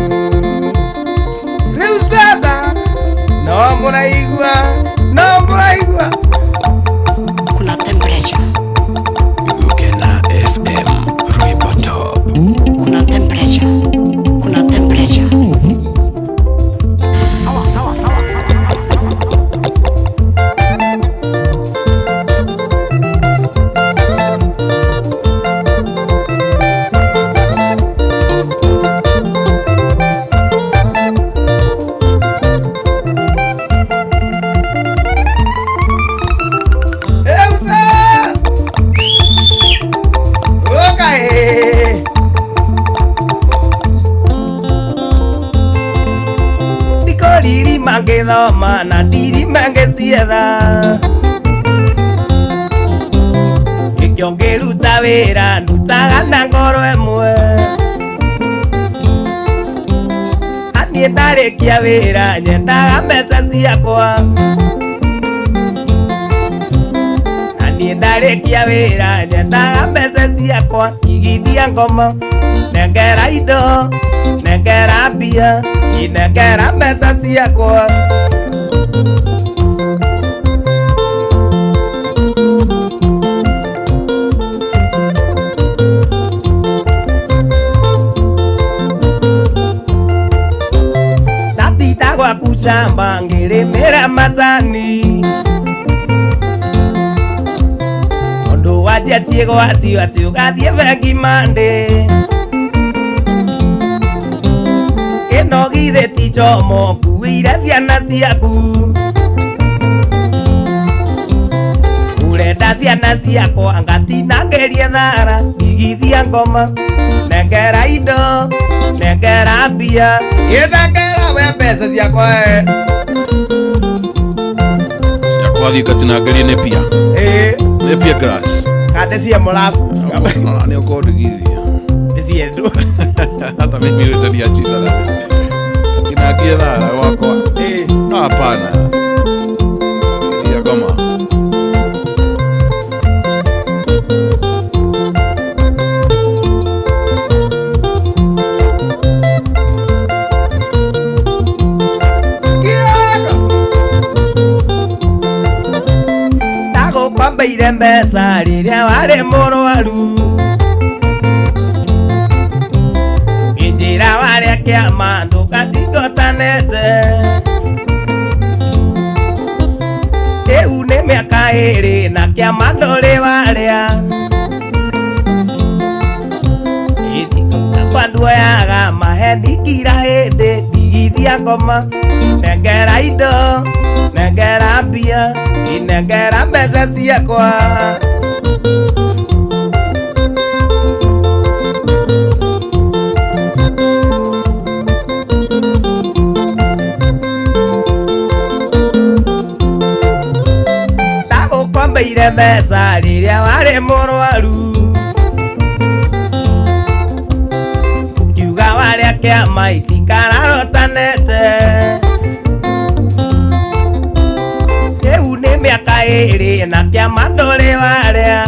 Rĩu sasa no mũraigua, no mũraigua. Kuna temperature. Gukena FM Rwimbo Top. Kuna temperature. Kuna temperature. Sawa sawa sawa. Rĩu sasa. Ũka ĩ. Ndikũririma ngĩthoma na ndirima ngĩcietha, Nĩkĩo ngĩruta wĩra ndutaga na ngoro ĩmwe. Niĩ ndarĩkia wĩra nyendaga mbeca ciakwa. Na niĩ ndarĩkia wĩra nyendaga mbeca ciakwa. Igithia ngoma nengera indo nengera mbia inengera mbeca ciakwa. Ndatinda gwaku shamba ngĩrĩmĩra macani tondũ wanjia ciĩgwatio atĩ ũgathiĩ bengi mandĩ ĩno githĩ ti njomo nguĩire ciana ciaku urenda ciana ciakwa ngatinangĩrie thara igithia ngoma nengera indo nengera mbia ĩthengera we mbeca ciakwa e. Ciakwa thiĩ ngatinangĩrie nĩ pia. Ĩĩ. Nĩ pia grass. Kande cia molasses. Nĩ ũkũndigithia. Nĩ ciendu. Hata mimi utaniachisha na kinakie thara gwakwa. Ĩĩ. Hapana. Ya goma. Ndagũkwambeire mbeca rĩrĩa warĩ mũrwaru ngĩnjĩra warĩa kĩama ndũkatingotanete rĩu nĩ mĩaka ĩrĩ na kĩama ndũrĩ warĩa ĩthikũtakwa nduoyaga maheni kira hĩndĩ ndigithia ngoma nengera indo nengera mbia inengera mbeca ciakwa. Ndagũkombeire mbeca rĩrĩa warĩ mũrwaru ũkiuga warĩa kĩama itikararotanete rĩu nĩ mĩaka ĩrĩ na kĩama ndũrĩ warĩa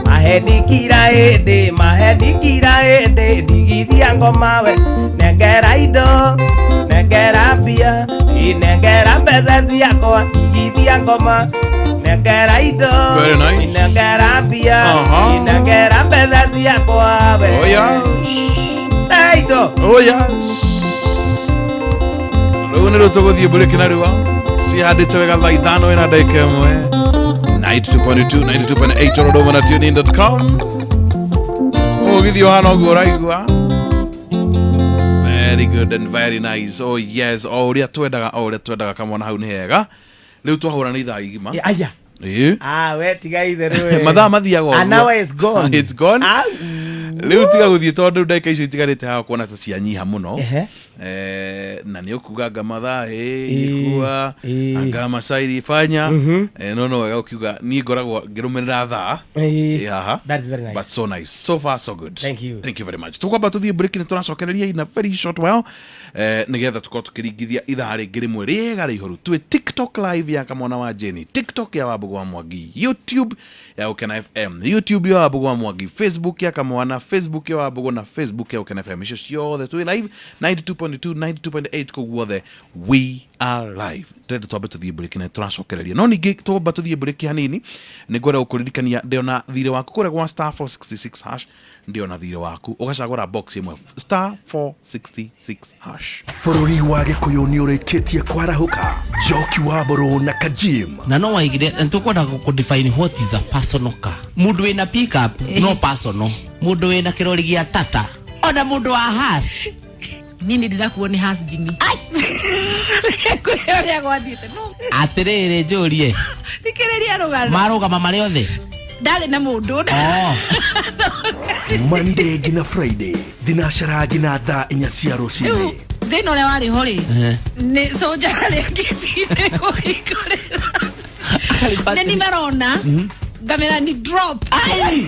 maheni kira hĩndĩ maheni kira hĩndĩ ndigithia ngoma we nengera indo nengera mbia inengera mbeca ciakwa igithia ngoma nengera indo Very nice. inengera mbia Aha. inengera mbeca ciakwa we. Oh yes. Eh, indo. Oh yes. Rĩu nĩ rĩo tũgũthiĩ mbũrĩki narua cihandĩte wega thaa 5 ĩna ndagĩka 1 92.2 92.8 Dodoma na tunein.com ũgithio hana ũguo ũraigua. Very good and very nice. Oh yes, o ũrĩa twendaga, o ũrĩa twendaga kamwana hau nĩ hega. Rĩu twahũra nĩ ithaa igima. Aya. Ĩĩ. Ah, we tiga itherũ we. Mathaa mathiaga ũguo. An hour is gone. It's gone. Ah. Rĩu tiga gũthiĩ tondũ ndagĩka icio itigarĩte haha kuona ta cianyiha mũno. Ehe. Na nĩ ũkuga anga mathaa ĩ Ĩĩ, ilikuwa ĩĩ. anga masaa ilifanya no no wega ũkiuga niĩ ngoragwo ngĩrũmĩrĩra thaa. Ĩĩ. Ĩ haha. That is very nice. But so nice. So far so good. Thank you. Thank you very much. Tukwamba tuthiĩ break nĩ tũracokereria in a very short while nĩgetha tũkorwo tũkĩringithia ithaa rĩngĩ rĩmwe rĩega rĩihũru. Twĩ TikTok live ya Kamwana wa Jeni, TikTok ya Wambũgũ wa Mwangi, YouTube ya Gũkena FM, YouTube ya Wambũgũ wa Mwangi, Facebook ya Kamwana, Facebook ya Wambũgũ na Facebook ya Gũkena FM. Icio ciothe twĩ live 92.2 92.8 kũu guothe we are live. Ndĩrenda twambe tũthiĩ break na tũracokereria no ningĩ twamba tũthiĩ break hanini nĩ ngwenda gũkũririkania ndĩona thirĩ waku kũrĩa gwa star 466 hash ndĩona thirĩ waku ũgacagũra box ĩmwe star 466 hash. Bũrũri wa Gĩkũyũ nĩ ũrĩkĩtie kwarahũka Njoki wa Mbũrũ na Kajim. Na no waigire ntukwenda kũ define what is a personal car. Mundu wina pickup no personal, mundu wina kirori gia tata ona mundu wa has. Nini ndirakuo nĩ has Jimmy. Kwĩ ũrĩa gwathiĩte no. Atiriri njurie. Thikĩrĩria rũgano. Marũgama marĩ othe. Ndarĩ na mũndũ. Oh. Monday nginya Friday thinacara nginya thaa 4 cia rũcinĩ. Rĩu thĩna ũrĩa warĩ ho rĩ nĩ soja arĩa ngĩtire kũhingũrĩra. Nĩ ni marona ngamera ni drop. Ai!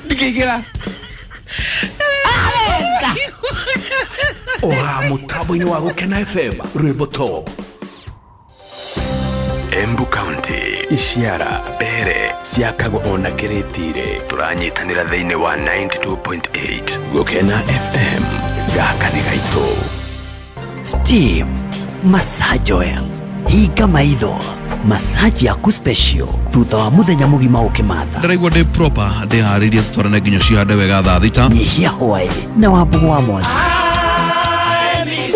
Ndingĩingĩra. Oha mũtambo-inĩ wa Gũkena FM, rwĩmbo top. Embu County, Ishiara, Mbere, ciakagwo ona Kĩrĩtire. Tũranyitanĩra thĩinĩ wa 92.8 Gũkena FM. Gaka nĩ gaitũ. Steam Massage Oil, hinga maitho, massage yaku special thutha wa muthenya mugima ukimatha. Ndĩraigua ndĩ proper, ndĩharĩirie tũtwarane nginya cihande wega thaa 6. Nyihia hwaĩ na Wambugu wa Mwangi.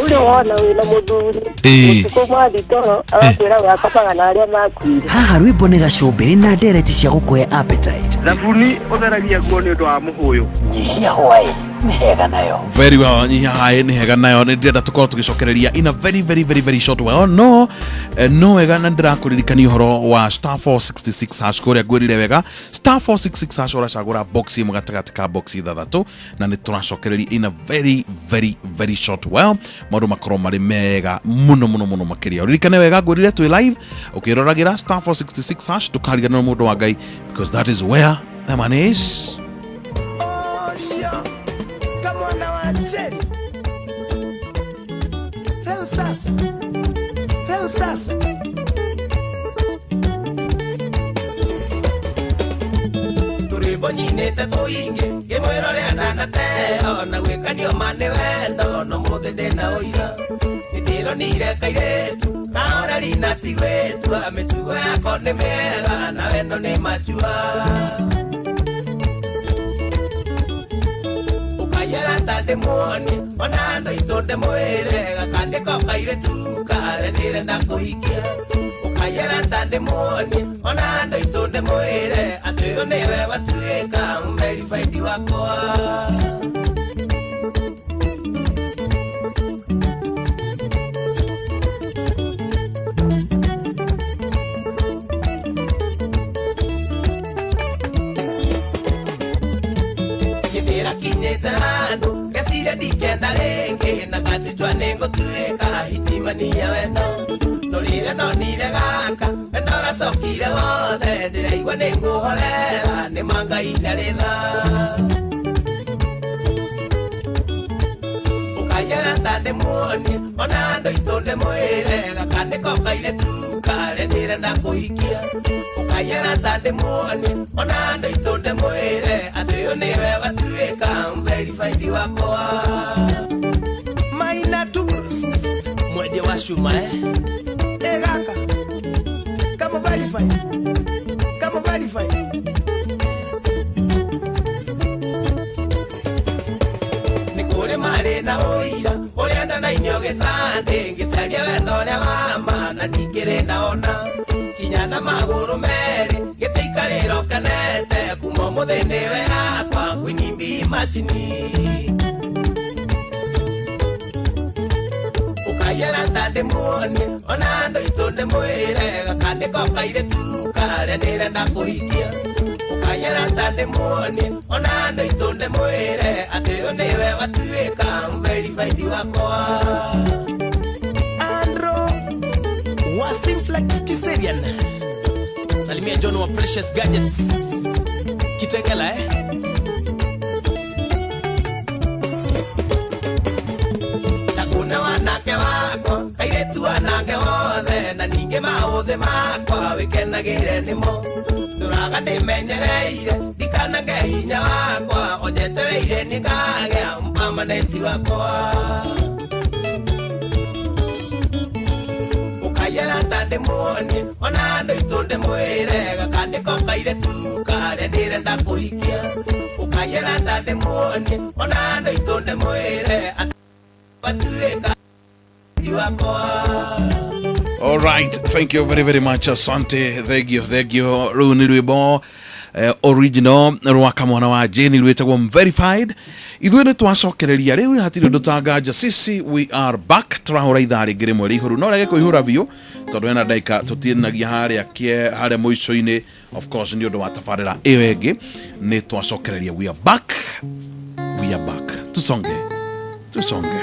Ule wona wina muthuri. Ĩĩ. Utuku mwathi toro agakwĩra we akomaga na arĩa makuire. Haha rwĩmbo nĩ gacũmbĩrĩ na ndereti cia gũkũhe appetite. Thabuni ũtheragia nguo nĩ ũndũ wa mũhũyũ. Nyihia hwaĩ nĩ hega nayo. Very well, nyihia haĩ nĩ hega nayo. Nĩ ndĩrenda tũkorwo tũgĩcokereria in a very very very very short while, no no wega na ndĩrakũririkania ũhoro wa star 466 hash kũrĩa ngwĩrire wega, star 466 hash, ũracagũra box ĩmwe gatagatĩ ka box ithathatũ, na nĩ tũracokereria in a very very very short while, maũndũ makorwo marĩ mega mũno mũno mũno makĩria. Ũririkane wega ngwĩrire twĩ live ũkĩroragĩra star 466 hash, ndũkariganĩrwo, mũndũ wa Ngai, because that is where the money is. Ocio kamwana wa Jane, rĩu sasa, rĩu sasa tũrĩmbo nyinĩte tũingĩ ngĩmwĩrorera ndanateo na gwĩkanio ma nĩ wendo, no mũthĩ ndĩna ũira nĩndĩronire kairĩtu kahoreri na ti gwĩtua, mĩtugo yako nĩ mĩega na wendo nĩ machua. Ũkayera ta ndĩmuonie ona andũ aitũ ndĩmwĩre gakandĩko kairĩtu karĩa ndĩrenda kũhikia. Ũkayera ta ndĩmuonie ona andũ aitũ ndĩmwĩre atĩ ũyũ nĩwe watuĩka verified wakwa. Ndĩrakinyĩte handũ ngeciria ndikenda rĩngĩ na ngatutua nĩ ngũtuĩka hitimania wendo, no rĩrĩa ndonire gaka wendo ũracokire wothe, ndĩraigua nĩ ngũhorera nĩ ma Ngai ndarĩ tha. Ũkayera ta ndĩmuonie ona andũ aitũ ndĩmwĩre gakandĩko kairĩtu karĩa ndĩrenda kũhikia. Ũkayera ta ndĩmuonie ona andũ aitũ ndĩmwĩre atĩ ũyũ nĩwe watuĩka verified wakwa. Maina Tools, mwendia wa cuma, eh? Ĩ gaka kama verify, kama verify. Nĩ kũrĩ marĩ na ũira ũrĩa ndanainio gĩcandĩ ngĩcaria wendo ũrĩa wa ma na ndikĩrĩ ndaona kinya na magũrũ merĩ gĩtĩikarĩra ũkenete kuma ũmũthĩ nĩwe yakwa kwĩnimbi macini. Ũkayera ta ndĩmuonie ona andũ aitũ ndĩmwĩre gakandĩko kairĩtu karĩa ndĩrenda kũhikia. Ũkayera ta ndĩmuonie ona andũ aitũ ndĩmwĩre atĩ ũyũ nĩwe watuĩka verified wakwa. Andro wa Simflex Kiserian, salimia John wa Precious Gadgets Kitengela, eh? Ndakuna wanake wakwa kairĩtu anake wothe na ningĩ maũthĩ makwa wĩkenagĩre nĩmo, ndũraga ndĩmenyereire ndikanange hinya wakwa onjetereire nĩngagĩa mpamanenti wakwa. Ũkayera ta ndĩmuonie ona andũ aitũ ndĩmwĩre gakandĩko kairĩtu karĩa ndĩrenda kũhikia. Ũkayera ta ndĩmuonie ona andũ aitũ ndĩmwĩre atĩ watuĩka wakwa. All right, thank you very very much. Asante, thank you, thank you. Rũu nĩ rwĩmbo original rwa kamwana wa Jane rwĩtagwo Verified. Ithuĩ nĩ twacokereria rĩu, hatirĩ ũndũ tanganja. Sisi we are back, tũrahũra ithaa rĩngĩ rĩmwe rĩihũru, no rege kũihũra biũ tondũ hena ndagĩka tũtinagia harĩa harĩa mũico-inĩ, of course nĩ ũndũ wa tabarĩra ĩyo ĩngĩ. Nĩ twacokereria, we are back, we are back. Tusonge, tusonge.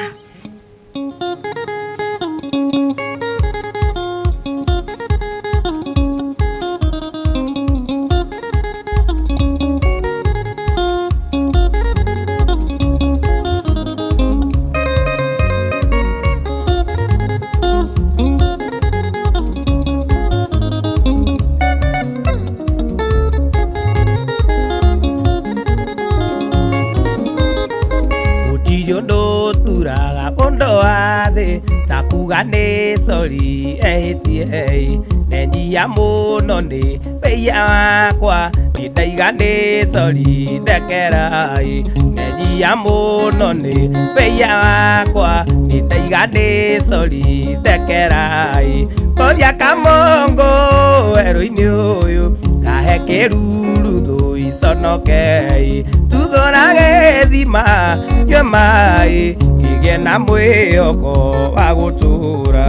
Gũtirĩ ũndũ turaga ũndũ wa thĩ ta kuga nĩ sori ehĩtie nenyia mũno nĩ wĩia wakwa nĩ ndaiga nĩ sori ndekerai nenyia mũno nĩ wĩia wakwa nĩ ndaiga nĩ sori ndekerai kũria kamongo werũ-inĩ ũyũ kahe kĩruru thũ iconokei tuthũra gĩthima nyue maĩ ngĩgĩe na mwĩhoko wa gũtũũra.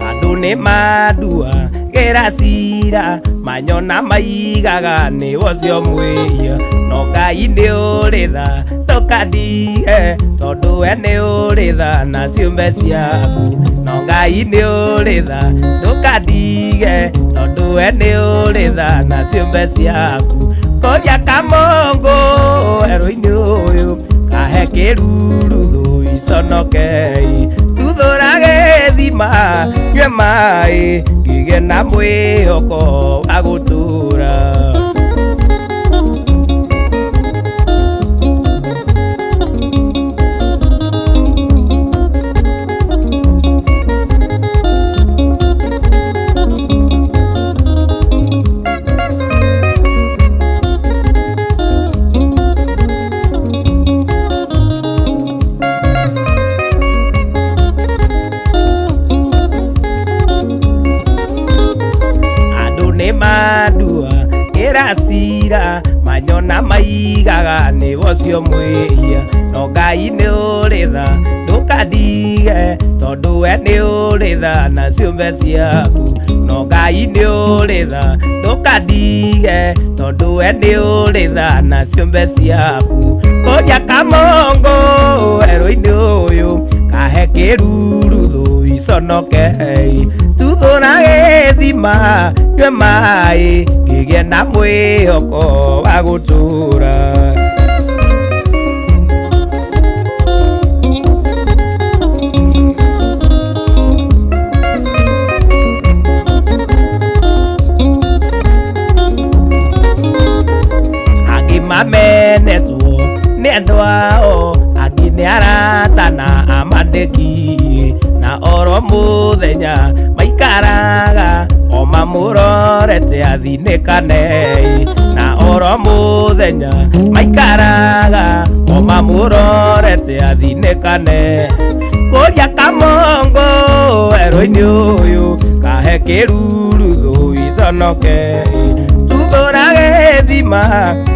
Andũ nĩ mandua gĩra cira manyona maigaga nĩ ũcio mwĩhia no Ngai nĩ ũrĩ tha ndũkandige tondũ we nĩ ũrĩ tha na ciũmbe ciaku no Ngai nĩ ũrĩ tha ndũkandige tondũ we nĩ ũrĩ tha na ciũmbe ciaku kũria kamongo werũ-inĩ ũyũ kahe kĩruru thũ iconokei tuthũra gĩthima nyue maĩ ngĩgĩe na mwĩhoko wa gũtũũra. Mandua ĩra cira manyona maigaga nĩ ũcio mwĩhia no Ngai nĩ ũrĩ tha ndũkandige tondũ we nĩ ũrĩ tha na ciũmbe ciaku no Ngai nĩ ũrĩ tha ndũkandige tondũ we nĩ ũrĩ tha na ciũmbe ciaku kũria kamongo werũ-inĩ ũyũ kahe kĩruru thũ iconokei tuthũra gĩthima nyue maĩ ngĩgĩe na mwĩhoko wa gũtũũra. Angĩ mamenetwo nĩ andũ ao angĩ nĩ arata na amandĩki na oro mũthenya maikaraga o mamũrorete athinĩkane na oro mũthenya maikaraga o mamũrorete athinĩkane kũria kamongo werũ-inĩ ũyũ kahe kĩruru thũ iconokei tuthũra gĩthima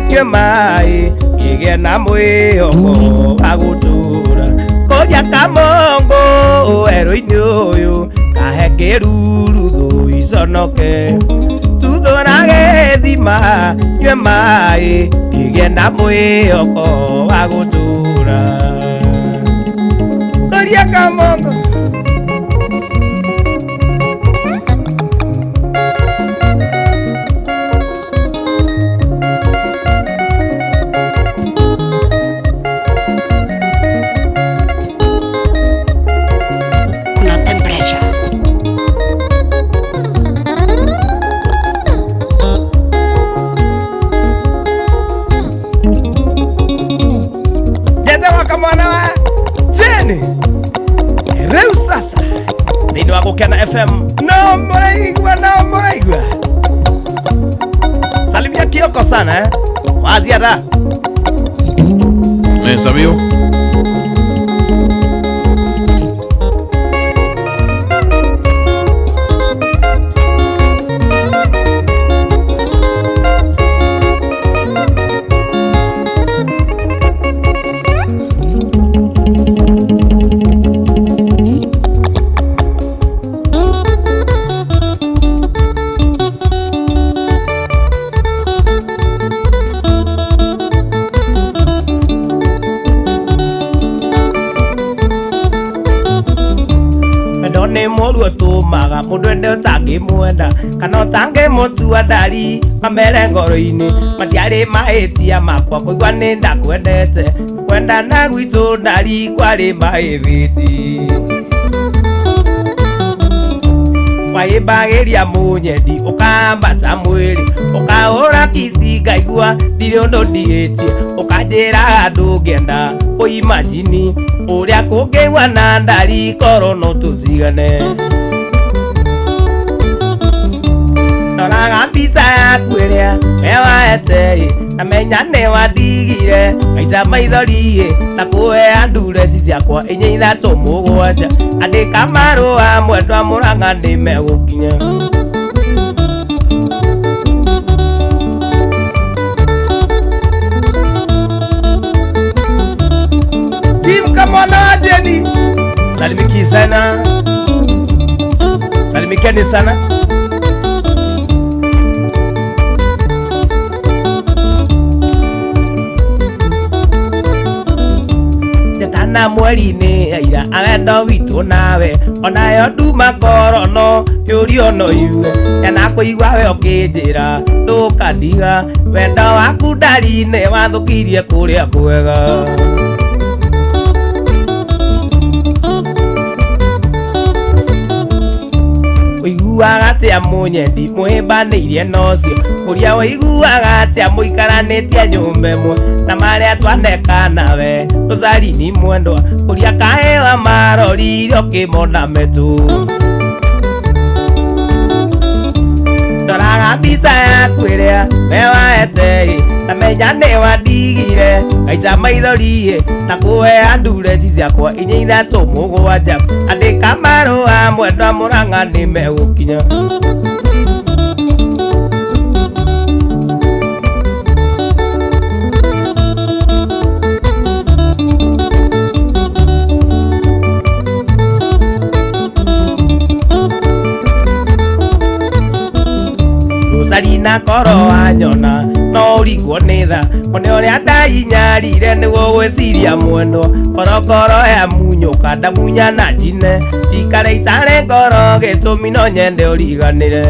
nyue maĩ ngĩgĩe na mwĩhoko wa gũtũũra kũria kamongo werũ-inĩ ũyũ kahe kĩruru thũ iconoke tuthũra gĩthima nyue maĩ ngĩgĩe na mwĩhoko wa gũtũũra kũria kamongo. Kuna temperature. Njetagwo kamwana wa Jane rĩu sasa thĩinĩ wa Gũkena FM no mũraigua no mũraigua salimia Kioko sana eh? Waziada Sabio. Wendo nĩ mũru ũtũmaga mũndũ ende ũtangĩmwenda kana ũtangĩmũtua ndari mamere ngoro-inĩ matiarĩ mahĩtia makwa kũigua nĩ ndakwendete kwendana gwitũ ndari kwarĩ mahĩthĩti waĩmbagĩria mũnyendi ũkambata mwĩrĩ ũkahũra kici ngaigua ndirĩ ũndũ ndigĩtie ũkanjĩra ndũngĩenda kũimajini ũrĩa kũngĩigua na ndari korwo no tũtigane ndoraga mbica yaku ĩrĩa we waete na menya nĩ wandigire ngaita maithori na kũhea ndureci ciakwa inya ithatũ mũgwanja andĩka marũa mwendwa Mũrang'a nĩ megũkinya Tim Kamwana wa Jeni salimiki sana salimikeni sana na mweri-inĩ aira awendo witũ nawe onayo nduma korono yũrio no yuge yanakũigua we ũkĩnjĩra ndũkandiga wendo waku ndari-inĩ wathũkirie kũrĩa kwega ũiguaga atĩa mũnyendi mũhĩmbanĩirie na ũcio kũrĩa ũiguaga atĩa mũikaranĩtie nyũmba ĩmwe na marĩa twaneka nawe Rosarini mwendwa kũrĩa kahĩwa marorire ũkĩmona metũ ndoraga mbica yaku ĩrĩa we waete na menya nĩ wandigire ngaita maithori na kũhea ndureci ciakwa inya ithatũ mũgwanja andĩka marũa mwendwa Mũrang'a nĩ megũkinya Rosalina koro wanyona no ũrigwo nĩ tha one ũrĩa ndainyarire nĩguo gwĩciria mwendwa korokoro ya munyũka ndamunya na njine ndikare itarĩ ngoro gĩtũmi no nyende ũriganĩre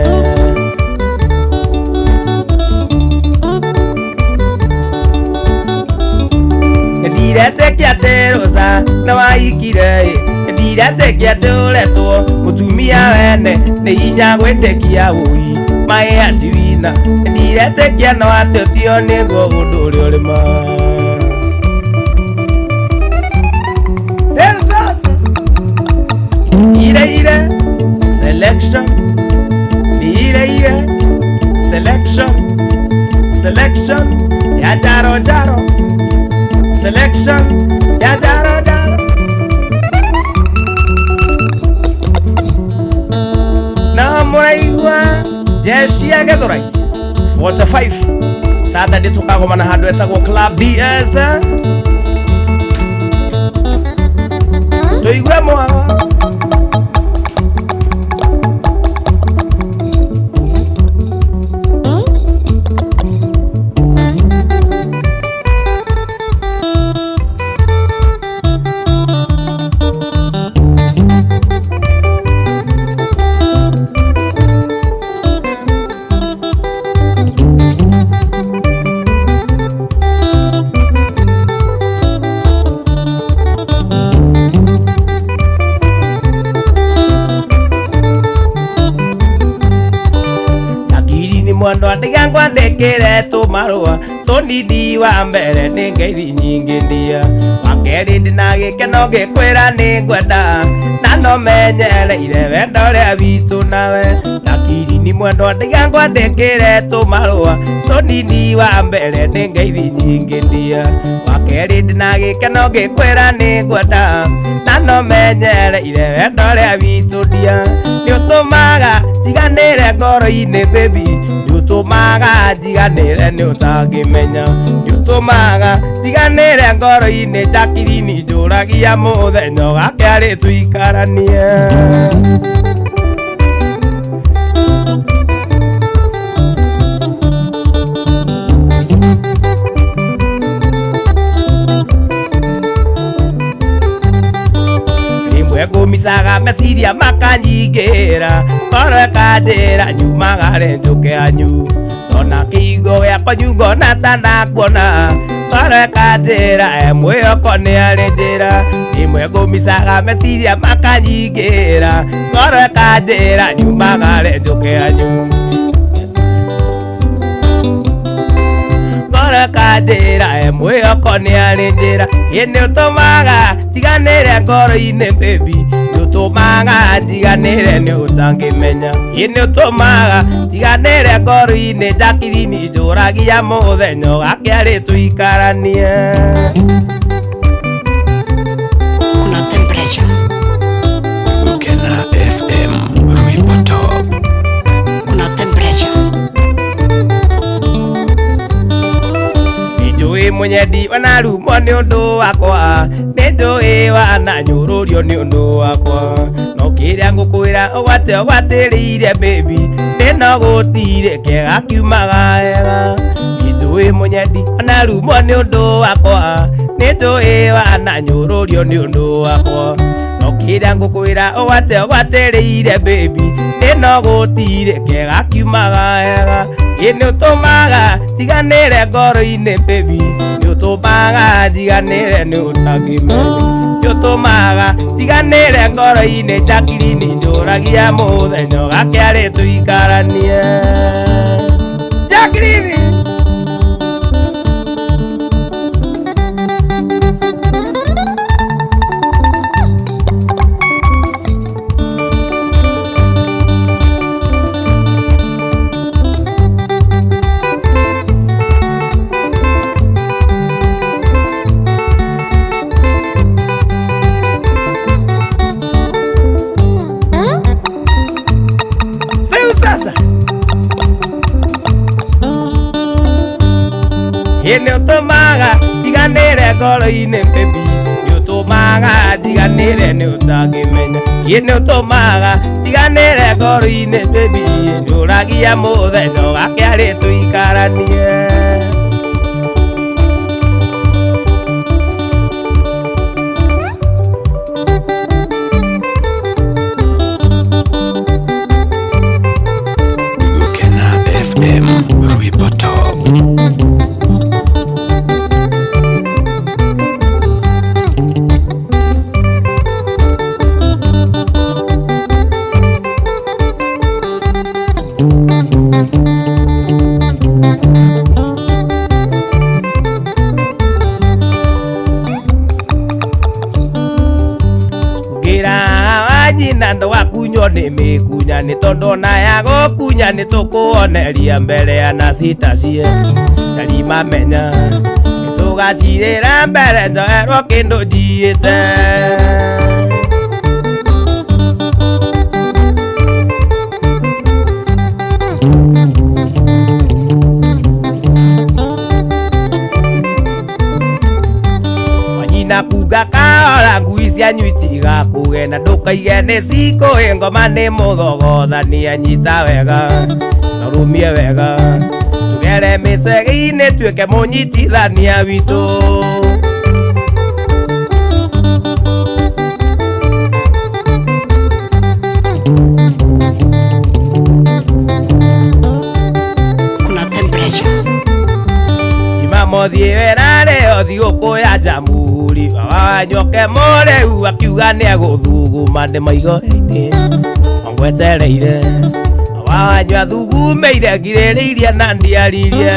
ndiretĩkia atĩ Rosa nĩ waikire ndiretĩkia atĩ ũretwo mũtumia wene nĩ hinya gwĩtĩkia ũi maĩ atiwina ndiretĩkia no atĩ ũcio nĩguo ũndũ ũrĩa ũrĩma rĩu sasa ire ire selection ire ire selection selection ya jaro jaro selection ya jaro jaro na mũraigua jeshi ya Githurai 45 Saturday tukagomana handũ etagwo Club DS tũigue mwaga mwendwa ndiga ngwandĩkĩre tũmarũa tũnini wa mbere nĩ ngeithi nyingĩ ndia wa kerĩ ndĩna gĩkeno ngĩkwĩra nĩ ngwenda na no menyereire wendo ũrĩa witũ nawe Lakini mwendwa ndiga ngwandĩkĩre tũmarũa tũnini wa mbere nĩ ngeithi nyingĩ ndia wa kerĩ ndĩna gĩkeno ngĩkwĩra nĩ ngwenda na no menyereire wendo ũrĩa witũ ndia nĩ ũtũmaga njiganĩre ngoro-inĩ baby nĩ ũtũmaga njiganĩre nĩ ũtangĩmenya nĩ ũtũmaga njiganĩre ngoro-inĩ Jacqueline njũragia mũthenya ũgakĩarĩ tũikaranie Rĩmwe ngũmicaga Meciria makanyingĩra ngoro ĩkanjĩra nyumagare njũke anyu Ona kĩhingo gĩakwa nyungona ta ndakuona ngoro ĩkanjĩra e mwĩhoko nĩ arĩ njĩra Imwe ngũmicaga meciria makanyingĩra ngoro ĩkanjĩra nyumagare njũke anyu Ngoro ĩkanjĩra e mwĩhoko nĩ arĩ njĩra Ĩ nĩ ũtũmaga njiganĩre ngoro-inĩ baby Nĩ ũtũmaga njiganĩre nĩ ũtangĩmenya Ĩ nĩ ũtũmaga njiganĩre ngoro-inĩ Jacqueline njũragia mũthenya ũgakĩarĩ tũikaranie Kuna temperature. Gukena FM Rwimbo Top. Kuna temperature. Nĩnjũĩ mũnyendi wanarumwo nĩ ũndũ wakwa Nĩnjũĩ wananyũrũrio nĩ ũndũ wakwa No kĩrĩa ngũkwĩra ũgwate ũgwatĩrĩire baby Nĩno gũtirĩ kĩega kiumaga wega Nĩnjũĩ mũnyendi wanarumwo nĩ ũndũ wakwa Nĩnjũĩ wananyũrũrio nĩ ũndũ wakwa No kĩrĩa ngũkwĩra ũgwate ũgwatĩrĩire baby Nĩno gũtirĩ kĩega kiumaga wega Ĩ nĩ ũtũmaga njiganĩre ngoro-inĩ baby Nĩ ũtũmaga njiganĩre nĩ ũtangĩmenya Nĩ ũtũmaga njiganĩre ngoro-inĩ Jacqueline njũragia mũthenya ũgakĩarĩ tũikaranie Jacqueline Rĩu sasa Ĩ nĩ ũtũmaga njiganĩre ngoro-inĩ baby Nĩ ũtũmaga njiganĩre nĩ ũtangĩmenya Ĩ nĩ ũtũmaga njiganĩre ngoro-inĩ baby Njũragia mũthenya ũgakĩarĩ tũikaranie Gukena FM Rwimbo Top. Ngĩra wa nyina ndũgakunywo nĩ mĩkunya nĩ tondũ ona ya gũkunya nĩ tũkũoneria mbere ya nacitacie tarimamenya nĩ tũgacirĩra mbere njoerwo kĩndũ njiĩte Wanyina kuga kahora ngui cianyu itigakũge na ndũkaige nĩ cikũĩ ngoma nĩ mũthogothani anyita wega na ũrũmie wega tũgere mĩcegi-inĩ tuĩke mũnyitithania witũ Kuna temperature. Jumamothi ĩrarĩ o thigũkũ ya Jamhuri baba wanyoke mũrĩu akiuga nĩegũthuguma ndĩ maigo-inĩ ongwetereire baba wanyu athugumĩire ngirĩrĩirie na ndiaririe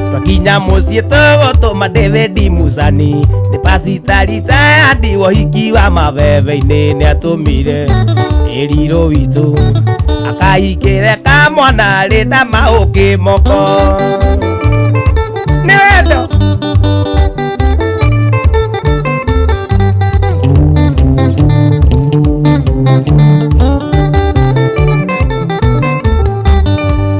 Twakinya mũciĩ tũgũtũma David Musani nĩ pasita rita wohiki wa mabebe-inĩ nĩatũmire ĩrirũ witũ akahikĩre kamwana rĩ na maũkĩ moko nĩ wendo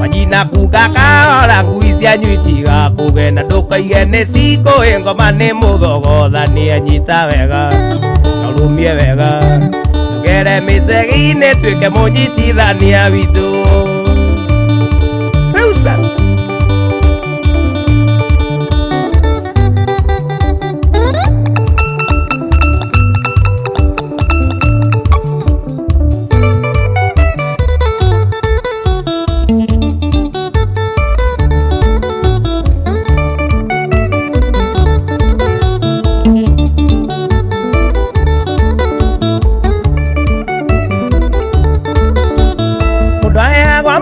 Wanyina kuga kahora ngui cianyu itigakũge na ndũkaige nĩ cikũĩ ngoma nĩ mũthogothani anyita wega na ũrũmie wega tũgere Tũcere mĩcegi-inĩ tuĩke mũnyitithania witũ. Rĩu sasa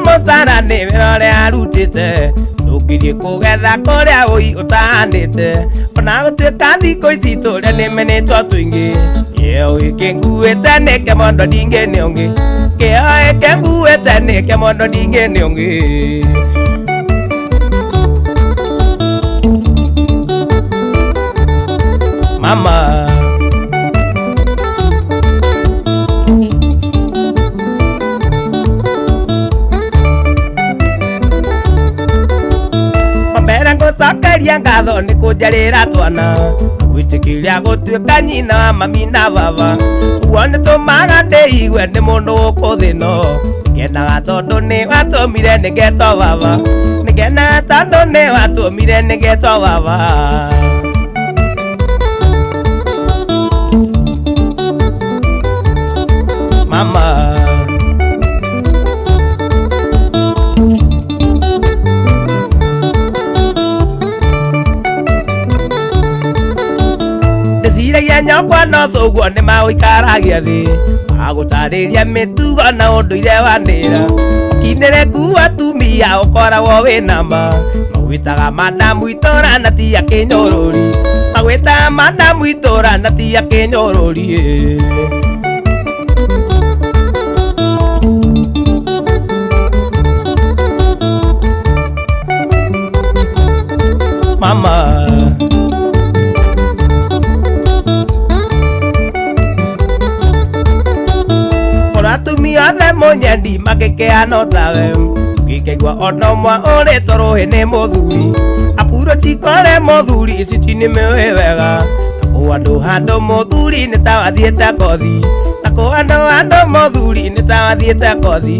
mũcara nĩ wĩra ũrĩa arutĩte ndũngĩthiĩ kũgetha kũrĩa ũi ũtahandĩte ona gũtuĩka thikũ ici tũrĩa nĩmenetwo tũingĩ kĩo gĩkĩ nguĩte nĩ kĩmondo ndingĩ nĩ ũngĩ kĩo gĩkĩ nguĩte nĩ kĩmondo ndingĩ nĩ ũngĩ. Mama ngũcokeria ngatho nĩ kũnjarĩra twana gwĩtĩkĩria gũtuĩka nyina wa mami na baba ũguo nĩtũmaga ndĩigue nĩ mũndũ gũkũ thĩ no ngenaga tondũ nĩ watũmire nĩngetwo baba nĩngenaga tondũ nĩ watũmire nĩngetwo baba. Mama ndĩciragia nyakwa no cũguo nĩ magũikaragia thĩ magũtarĩria mĩtugo na ũndũire wa ndĩra ũkinĩre kuo atumia ũkoragwo wĩna ma magwĩtaga madamu itũra na ti akĩnyũrũri magwĩtaga madamu itũra na ti akĩnyũrũri. Mama atumia othe mũnyendi magĩkĩano tawe ngĩkaigua ona ũmwe ũrĩtwo rũhĩ nĩ mũthuri apuro cikore mũthuri ici nĩmĩũĩ wega na kũu andũ handũ mũthuri nĩ ta wathiĩte kothi na kũu andũ handũ mũthuri nĩ ta wathiĩte kothi.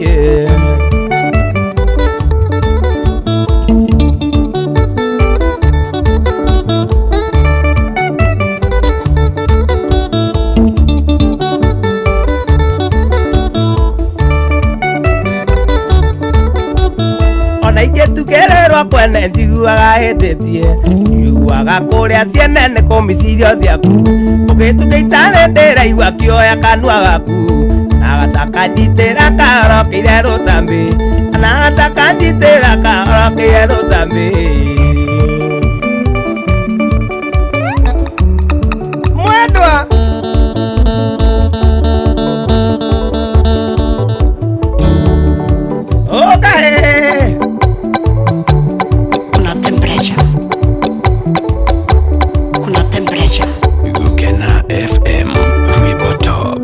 Ingĩtugererwo kwene njiguaga hĩtĩtie njiguaga kũrĩa ciene nĩ kũmicirio ciaku ũgĩtuga itarĩ ndĩraigua kĩoya kanua gaku na gatakanyitĩra kahorokeire rũtambĩ na gatakanyitĩra kahorokeire rũtambĩ. Mwendwa ũkahe Gukena FM Rwimbo Top.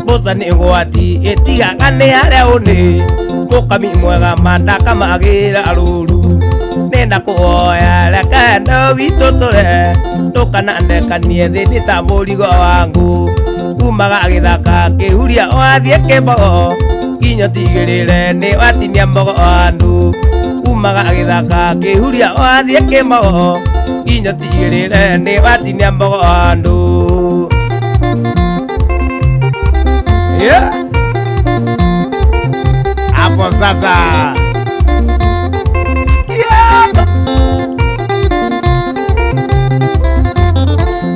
Mboca nĩ ũgwati ĩtigaga nĩ harĩa ũnĩ mũkami mwega mandakamagĩra rũru nenda kũhoya reke no witũ tũre ndũkanandekanie thĩ nĩ ta mũrigo wangu umaga gĩthaka kĩhuria wathiĩ kĩmbogo nginya tigĩrĩre nĩ watinia mbogo andũ umaga gĩthaka kĩhuria wathiĩ kĩmbogo nginya tigĩrĩre nĩ watinia mbogo andũ. Yeah. Hapo sasa. Yeah.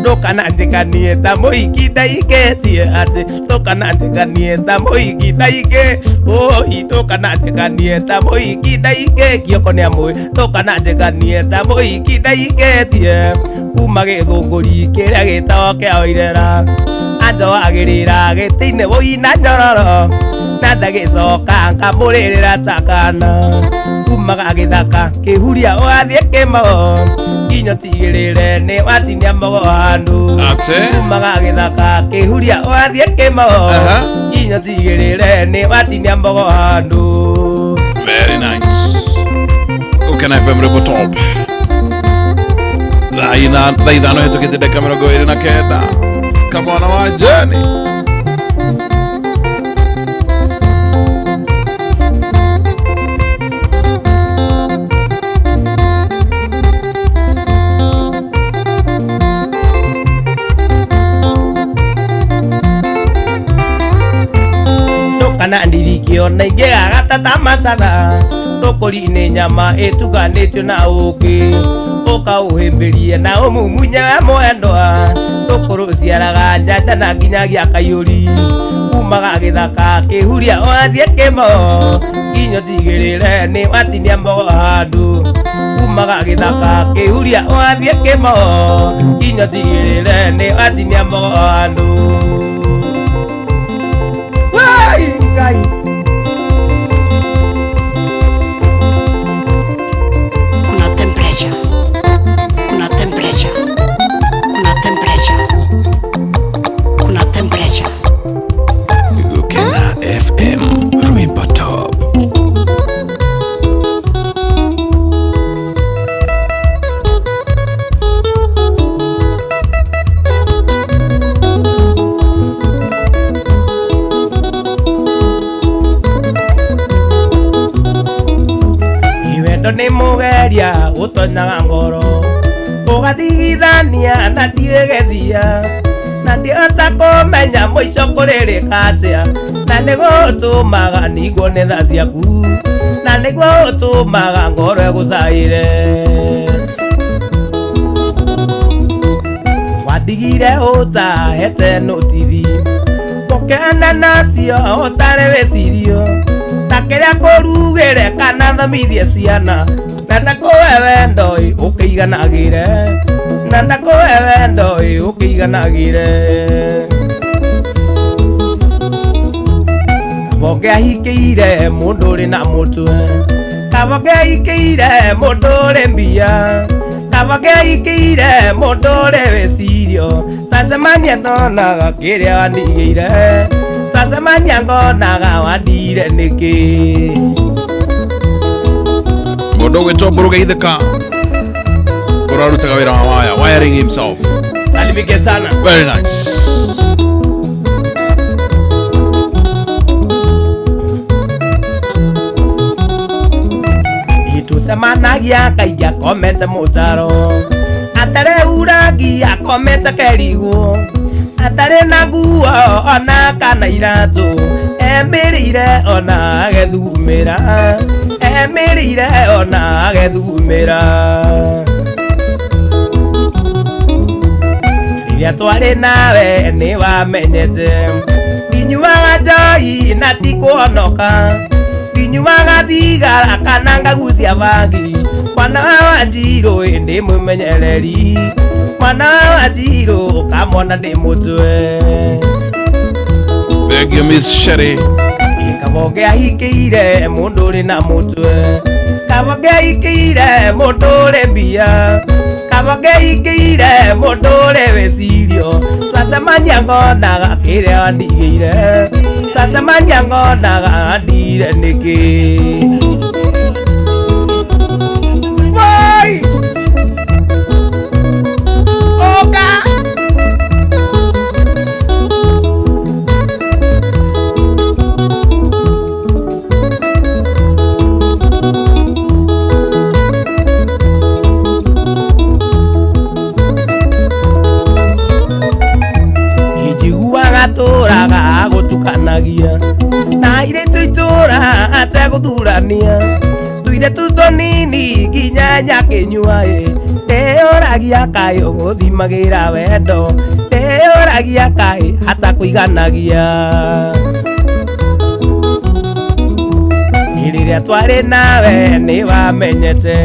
Ndũkananjĩke Ndũkananjĩkanie ta mũhiki ndaikĩtie atĩ ndũkananjĩkanie ta mũhiki ndaikĩ oi ndũkananjĩkanie ta mũhiki ndaikĩ Kĩoko nĩamũĩ ndũkananjĩkanie ta mũhiki ndaikĩtie kuma gĩthũngũri kĩrĩa gĩtagwo kĩa Wairera anjoagĩrĩra gĩtĩ-inĩ wũi na nyororo na ndagĩcoka ngamũrĩrĩra ta kana umaga gĩthaka kĩhuria ũgathiĩ kĩmogo nginya ũtigĩrĩre nĩ watinia mogo handũ umaga gĩthaka kĩhuria ũgathiĩ kĩmogo nginya ũtigĩrĩre nĩ watinia mogo handũ. Very nice. Gũkena FM rwĩmbo top. Thaa 5 hetũkĩte ndagĩka 29. Kamwana wa Jeni. Ndũkana ndirikio na ingĩgagata ta macatha tũkũri-inĩ nyama ĩtukanĩtio na ũkĩ ũkaũhĩmbĩrie na ũmumunye we mwendwa tũkũrũciaraga njanja na nginyagia kaiyũri umaga gĩthaka kĩhuria ũgathiĩ kĩmogo nginya ũtigĩrĩre nĩ watinia mogo handũ umaga gĩthaka kĩhuria ũgathiĩ kĩmogo nginya ũtigĩrĩre nĩ watinia mogo handũ. Wai Ngai. Kuna temperature. Kuna temperature. Kuna temperature. Kuna temperature. Gũkena FM rwĩmbo top. Wendo nĩ mũgeria ũtonyaga ngoro ũgathigithania na ndiĩgethia na ndihota kũmenya mũico kũrĩrĩka atĩa na nĩguo ũtũmaga ningwo nĩ tha ciaku na nĩguo ũtũmaga ngoro ĩgũcaĩre watigire ũtahete nũtithi gũkena nacio ũtarĩ wĩcirio ta kĩrĩa kũrugĩre kana thomithie ciana na ndakũhe wendo ĩ ũkĩiganagĩre na ndakũhe wendo ĩ ũkĩiganagĩre Kabonge ahikĩire mũndũ ũrĩ na mũtwe Kabonge ahikĩire mũndũ ũrĩ mbia Kabonge ahikĩire mũndũ ũrĩ wĩcirio tacemania ndonaga kĩrĩa wandigĩire twacemania ngonaga wandire nĩkĩ. Mũndũ ũgwĩtwo Mbũrũge Itheka ũrarutaga wĩra wa waya, wiring himself. Salimike sana. Very nice. Itucemanagia kaingĩ akomete mũtaro atarĩ urangi akomete kerigwo atarĩ na nguo ona kana iratũ emĩrĩire ona agethugumĩra emĩrĩire ona agethugumĩra rĩrĩa twarĩ nawe nĩ wamenyete ndinyuaga njohi na ti kũhonoka ndinyuaga thigara kana ngagucia bangi mwana wa Wanjirũ ndĩ mũmenyereri mwana wa Wanjirũ ũkamwona ndĩ mũtwe. Thank you, Miss Sherry. Kabonge ahikĩire mũndũ ũrĩ na mũtwe Kabonge ahikĩire mũndũ ũrĩ mbia Kabonge ahikĩire mũndũ ũrĩ wĩcirio twacemania ngonaga kĩrĩa wandigĩire twacemania ngonaga wandire nĩkĩ. Woi! Oka! Njiguaga tũraga gũtukanagia na airĩtu itũra ategũthurania tũirĩtu tũnini nginya nyakĩnyua ĩ Ndĩyũragia kaĩ ũgũthimagĩra wendo, ndĩyũragia kaĩ atakũiganagia. Rĩrĩa twarĩ nawe nĩ wamenyete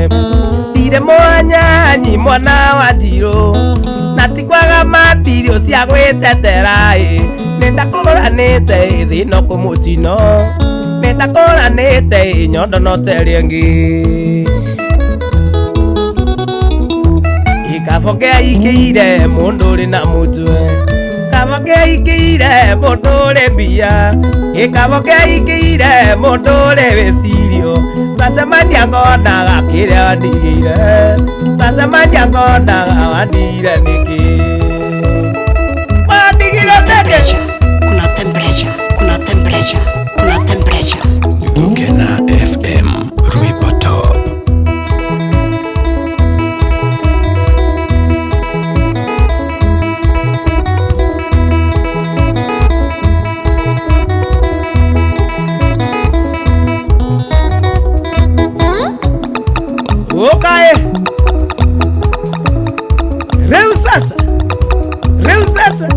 ndirĩ mwanyanyi mwana wa ndirũ, na ti kwaga matirio cia gwĩtetera ĩ, nĩndakũranĩte ĩ thĩna kũmũtino, nĩndakũranĩte ĩ nyondo no teria ĩngĩ. Ĩkabonge aingĩire mũndũ ũrĩ na mũtwe, kabonge aingĩire mũndũ ũrĩ mbia, ĩkabonge aingĩire mũndũ ũrĩ wĩcirio, twacemania ngonaga kĩrĩa wandigĩire, twacemania ngonaga wandigire nĩkĩ, wandigire nĩkĩ. Kuna temperature, kuna temperature, kuna temperature. Gukena FM Rwimbo Top. Okay. Rĩu sasa, rĩu sasa.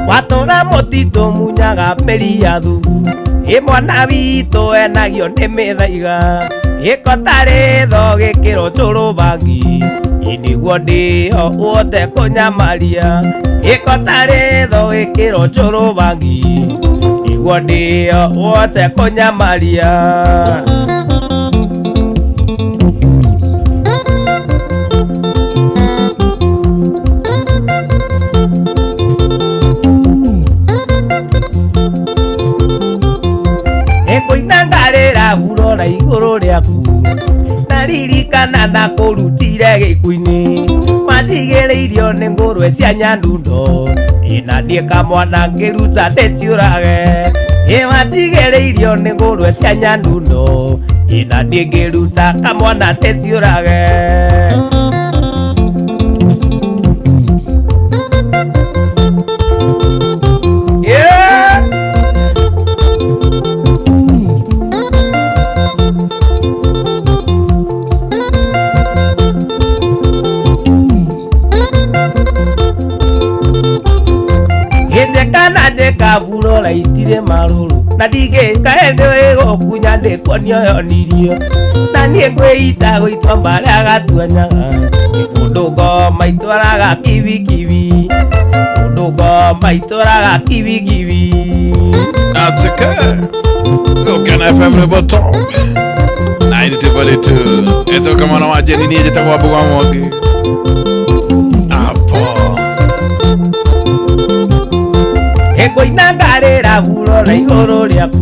Watũra mũtitũ munyaga mĩri ya thubu, ĩ mwana witũ enagio nĩ mĩthaiga, ĩkota rĩtho gĩkĩro cũrũ bangi, ĩ nĩguo ndĩho ũhote kũnyamaria, ĩkota rĩtho gĩkĩro cũrũ bangi, nĩguo ndĩho ũhote kũnyamaria. Ĩkũina ngarĩra hurora igũrũ rĩaku, naririkana na kũrutire gĩkuinĩ, wanjigĩrĩirio nĩ ngũrwe cia nyandundo, ĩna niĩ kamwana ngĩruta ndĩciũrage, ĩ wanjigĩrĩirio nĩ ngũrwe cia nyandundo, ĩna niĩ ngĩruta kamwana ndĩciũrage. Yeah! Njeka njeka vurora itire marũrũ, na ndigĩka hĩndĩ ĩgũkunya ndĩkuonio yonirio, na niĩ ngwĩita gũitwa mbarĩa gatuanyaga, mũndũ ngoma itwaraga kibikibi, mũndũ ngoma itwaraga kibikibi. That's okay. Gukena FM Rwimbo Top 92.2. Etoka mwana wa Jeni niĩ njĩtagwo Wambũgũ wa Mwangi. Apo. Ĩkũina ngarĩra hurora igũrũ rĩaku,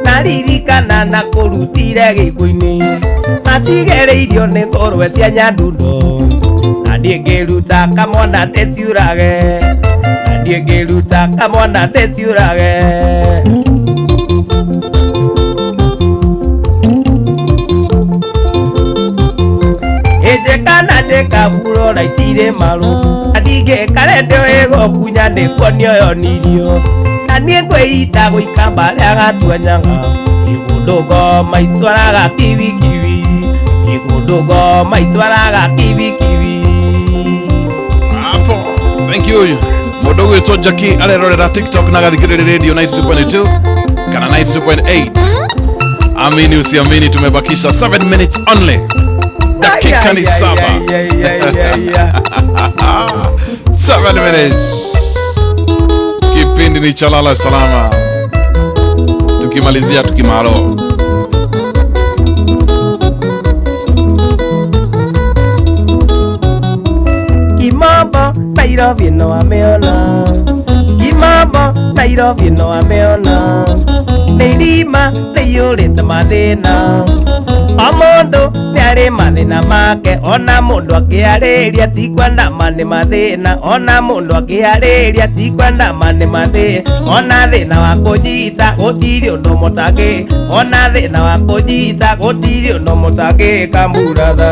naririkana na kũrutire gĩkuinĩ, matigĩrĩirio nĩ ngũrwe cia nyandundo, na niĩ ngĩruta kamwana ndĩciũrage, na niĩ ngĩruta kamwana ndĩciũrage. Ĩnjeka na njĩka hurora itirĩ marũrũ, na ndingĩka rĩndĩ ĩgũkunya ndĩkuonio yonirio, na niĩ ngwĩita gũika mbarĩa gatuanyaga, ĩgũndũ ngoma itwaraga kibikibi, ĩgũndũ ngoma itwaraga kibikibi. Hapo. Thank you. Mũndũ ũgwĩtwo Jackie arerorera TikTok na agathikĩrĩria radio 92.2 kana 92.8. Amini usiamini, tumebakisha 7 minutes only. Dakika ni 7. 7 minutes. Kipindi ni cha Lala Salama. Tukimalizia tukimalo. Kimambo Nairobi no ameona, Kimambo Nairobi. Nairobi no amĩona. Nĩ irima rĩiyũrĩte mathĩna, o mũndũ nĩarĩ mathĩna make. Ona mũndũ akĩarĩria ti kwenda ma nĩ mathĩna, ona mũndũ akĩarĩria ti kwenda ma nĩ mathĩna. Ona thĩna wa kũnyita gũtirĩ ũndũ mũtangĩ, ona thĩna wa kũnyita gũtirĩ ũndũ mũtangĩka muratha.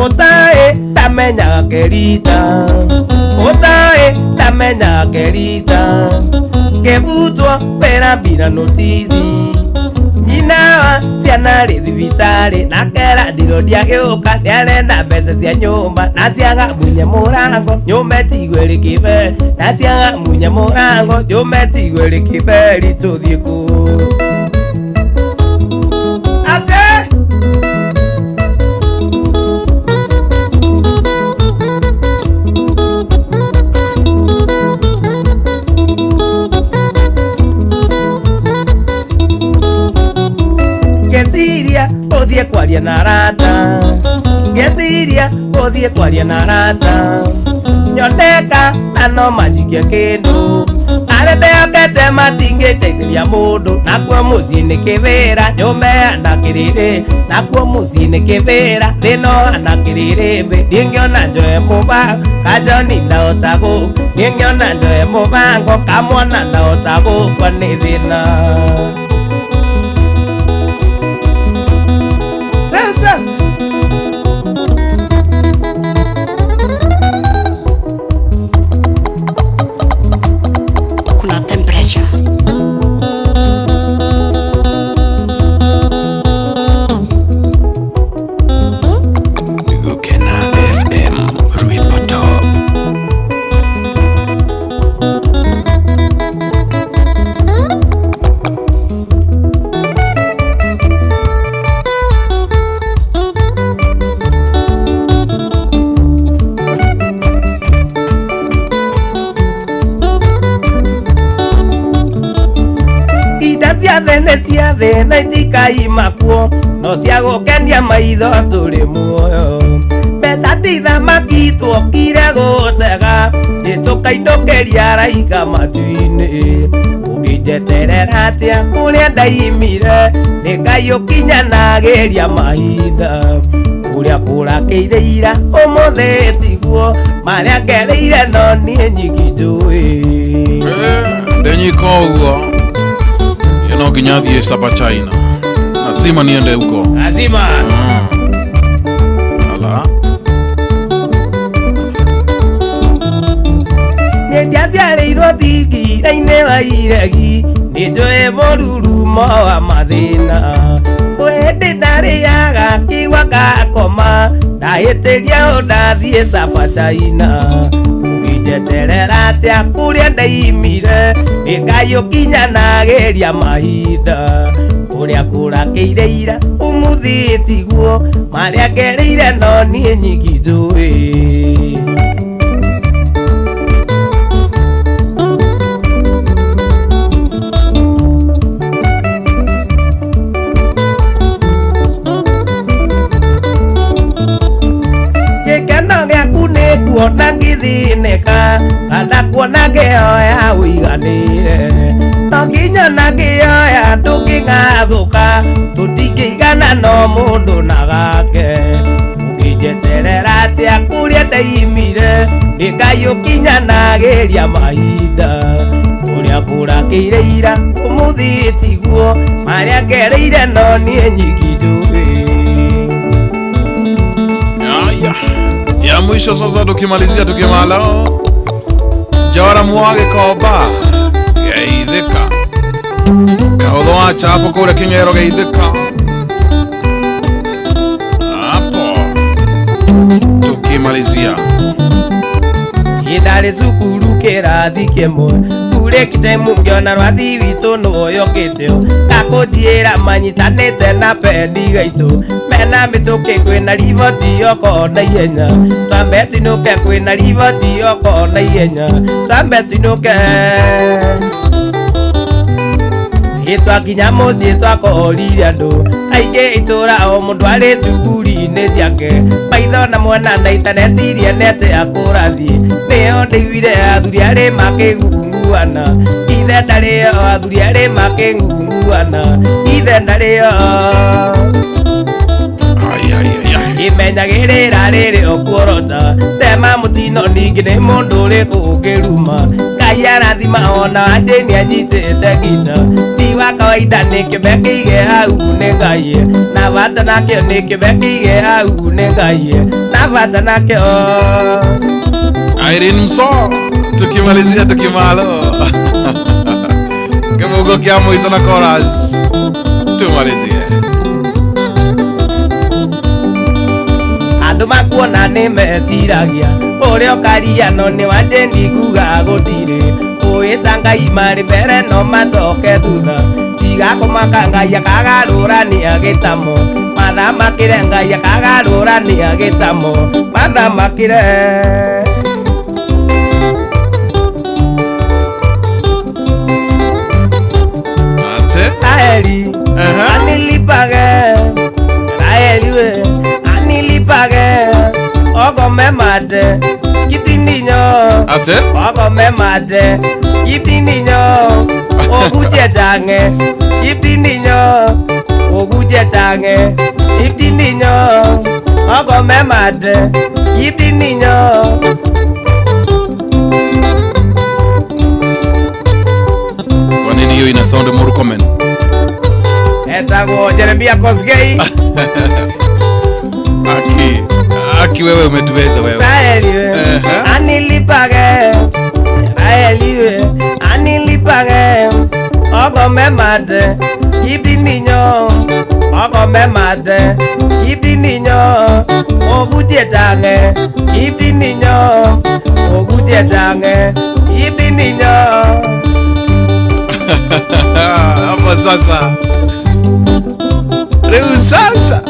Ũtaĩ ndamenyaga kĩrita, ũtaĩ ndamenyaga kĩrita, kĩbutwo wĩra mbira notici. Nyina wa ciana rĩ thibitarĩ na kera ndiro ndiagĩũka, nĩarenda mbeca cia nyũmba na ciaga munye mũrango nyũmba ĩtigwo ĩrĩ kĩbe, na ciaga munye mũrango nyũmba ĩtigwo ĩrĩ kĩberi tũthiĩ kũ. Ate Ngeciria ũthiĩ kwaria na arata, ngeciria ũthiĩ kwaria na arata, nyoneka na no manjikie kĩndũ, arĩa ndehokete matingĩteithĩria mũndũ. Nakuo mũciĩ nĩ kĩwĩra nyũmba ĩhana kĩrĩrĩ, nakuo mũciĩ nĩ kĩwĩra thĩna ũhana kĩrĩrĩmbĩ. Ndingĩona njoe mũbango kanjoni ndahota gũkua, ndingĩona njoe mũbango kamwana ndahota gũkua nĩ thĩna. Princess. Kuna temperature. Gukena FM Rwimbo Top. Ida ciathe nĩ ciathe na itikaima kuo, no cia gũkenia maitho tũrĩ muoyo. Mbeca ti thamaki tuokire gũtega, nĩtũkainũkĩria araika matu-inĩ. Ũngĩnjeterera atĩa kũrĩa ndaimire, nĩ Ngai ũkinyanagĩria mahinda. Kũrĩa kũrakĩire ira ũmũthĩ tiguo, marĩa ngereire no niĩ nyiki njũĩ. Ndenyika ũguo Ye no nginya thiĩ Sapa China, lazima niende huko. Lazima. Ala. Nĩ ndiaciarĩirwo thingira-inĩ wa iregi, nĩ njũĩ mũrurumo wa mathĩna. Hĩndĩ ndarĩaga kigwa ngakoma, ndahĩtĩria ũ ndathiĩ Sapa China. Ũngĩnjeterera atĩa kũrĩa ndaimire, nĩ Ngai ũkinyanagĩria mahinda. Kũrĩa kũrakĩire ira ũmũthĩ tiguo, marĩa ngereire no niĩ nyiki njũĩ. Gĩkeno gĩaku nĩ kuona ngĩthĩnĩka, kana kuona ngĩhoya ũiganĩre. No nginya na ngĩhoya ndũngĩng'athũka, tũtingĩigana no mũndũ na gake. Ũngĩnjeterera atĩa kũrĩa ndaimire, nĩ Ngai ũkinyanagĩria mahinda. Kũrĩa kũrakĩire ira ũmũthĩ tiguo, marĩa ngereire no niĩ nyiki njũĩ. Haya. Ya mwisho sasa tukimalizia tukimala Jawara Mwage Koba geithĩka Kaũthũ wa Chapo kũrĩa Kĩng'ero geithĩka hapo tukimalizia. Ndarĩ cukuru kĩrathi kĩmwe, kurĩkĩte mũngĩona rwathi witũ nĩwoyokĩte gakũnjĩra manyitanĩte na pendi gaitũ mena mĩtũkĩ kwĩna riboti yoko na ihenya, twambe tuinũke kwĩna riboti yoko na ihenya, twambe tuinũke. Twakinya mũciĩ twakorire andũ aingĩ itũra o mũndũ arĩ cukuru-inĩ ciake, maitho Ndona mwana ndaita neciria nete akũrathiĩ nĩyo ndĩiguire athuri arĩ makĩngunguana ithe ndarĩo athuri arĩ makĩngunguana ithe ndarĩo imenyagĩrĩra rĩrĩ ũkuorota tema mũtino ningĩ nĩ mũndũ ũrĩkũ ũngĩruma Ngai arathima ona Jane anyitĩte ngita ti wa kawaida nĩ kĩmbe kĩige hau nĩ Ngai na bata nakĩo nĩ kĩmbe kĩige hau nĩ Ngai na bata nakĩo. Irene Mso, tukimalizia tukimalo kivugo kĩa mũico na chorus tumalizie. Andũ makuona nĩ meciragia ũrĩa ũkaria no nĩ wa Jane kuga gũtirĩ ũĩta Ngai marĩ mbere no macoke thutha tiga kũmaka Ngai akagarũrania gĩtamo mathamakĩre Ngai akagarũrania gĩtamo mathamakĩre. Ate Raheli anilipage Raheli we anilipage ogome mate kitininyo ate ogome mate kitininyo oguje change kitininyo oguje change kitininyo ogome mate kitininyo. Kwa nini hiyo ina sound Murkomen? Etagwo Jeremia Kosgei. Aki, aki wewe umetuweza wewe. Raheli we anilipage Raheli we anilipage ogome mate kitininyo ogome mate kitininyo oguje change kitininyo oguje change kitininyo. Hapo sasa. Leo sasa.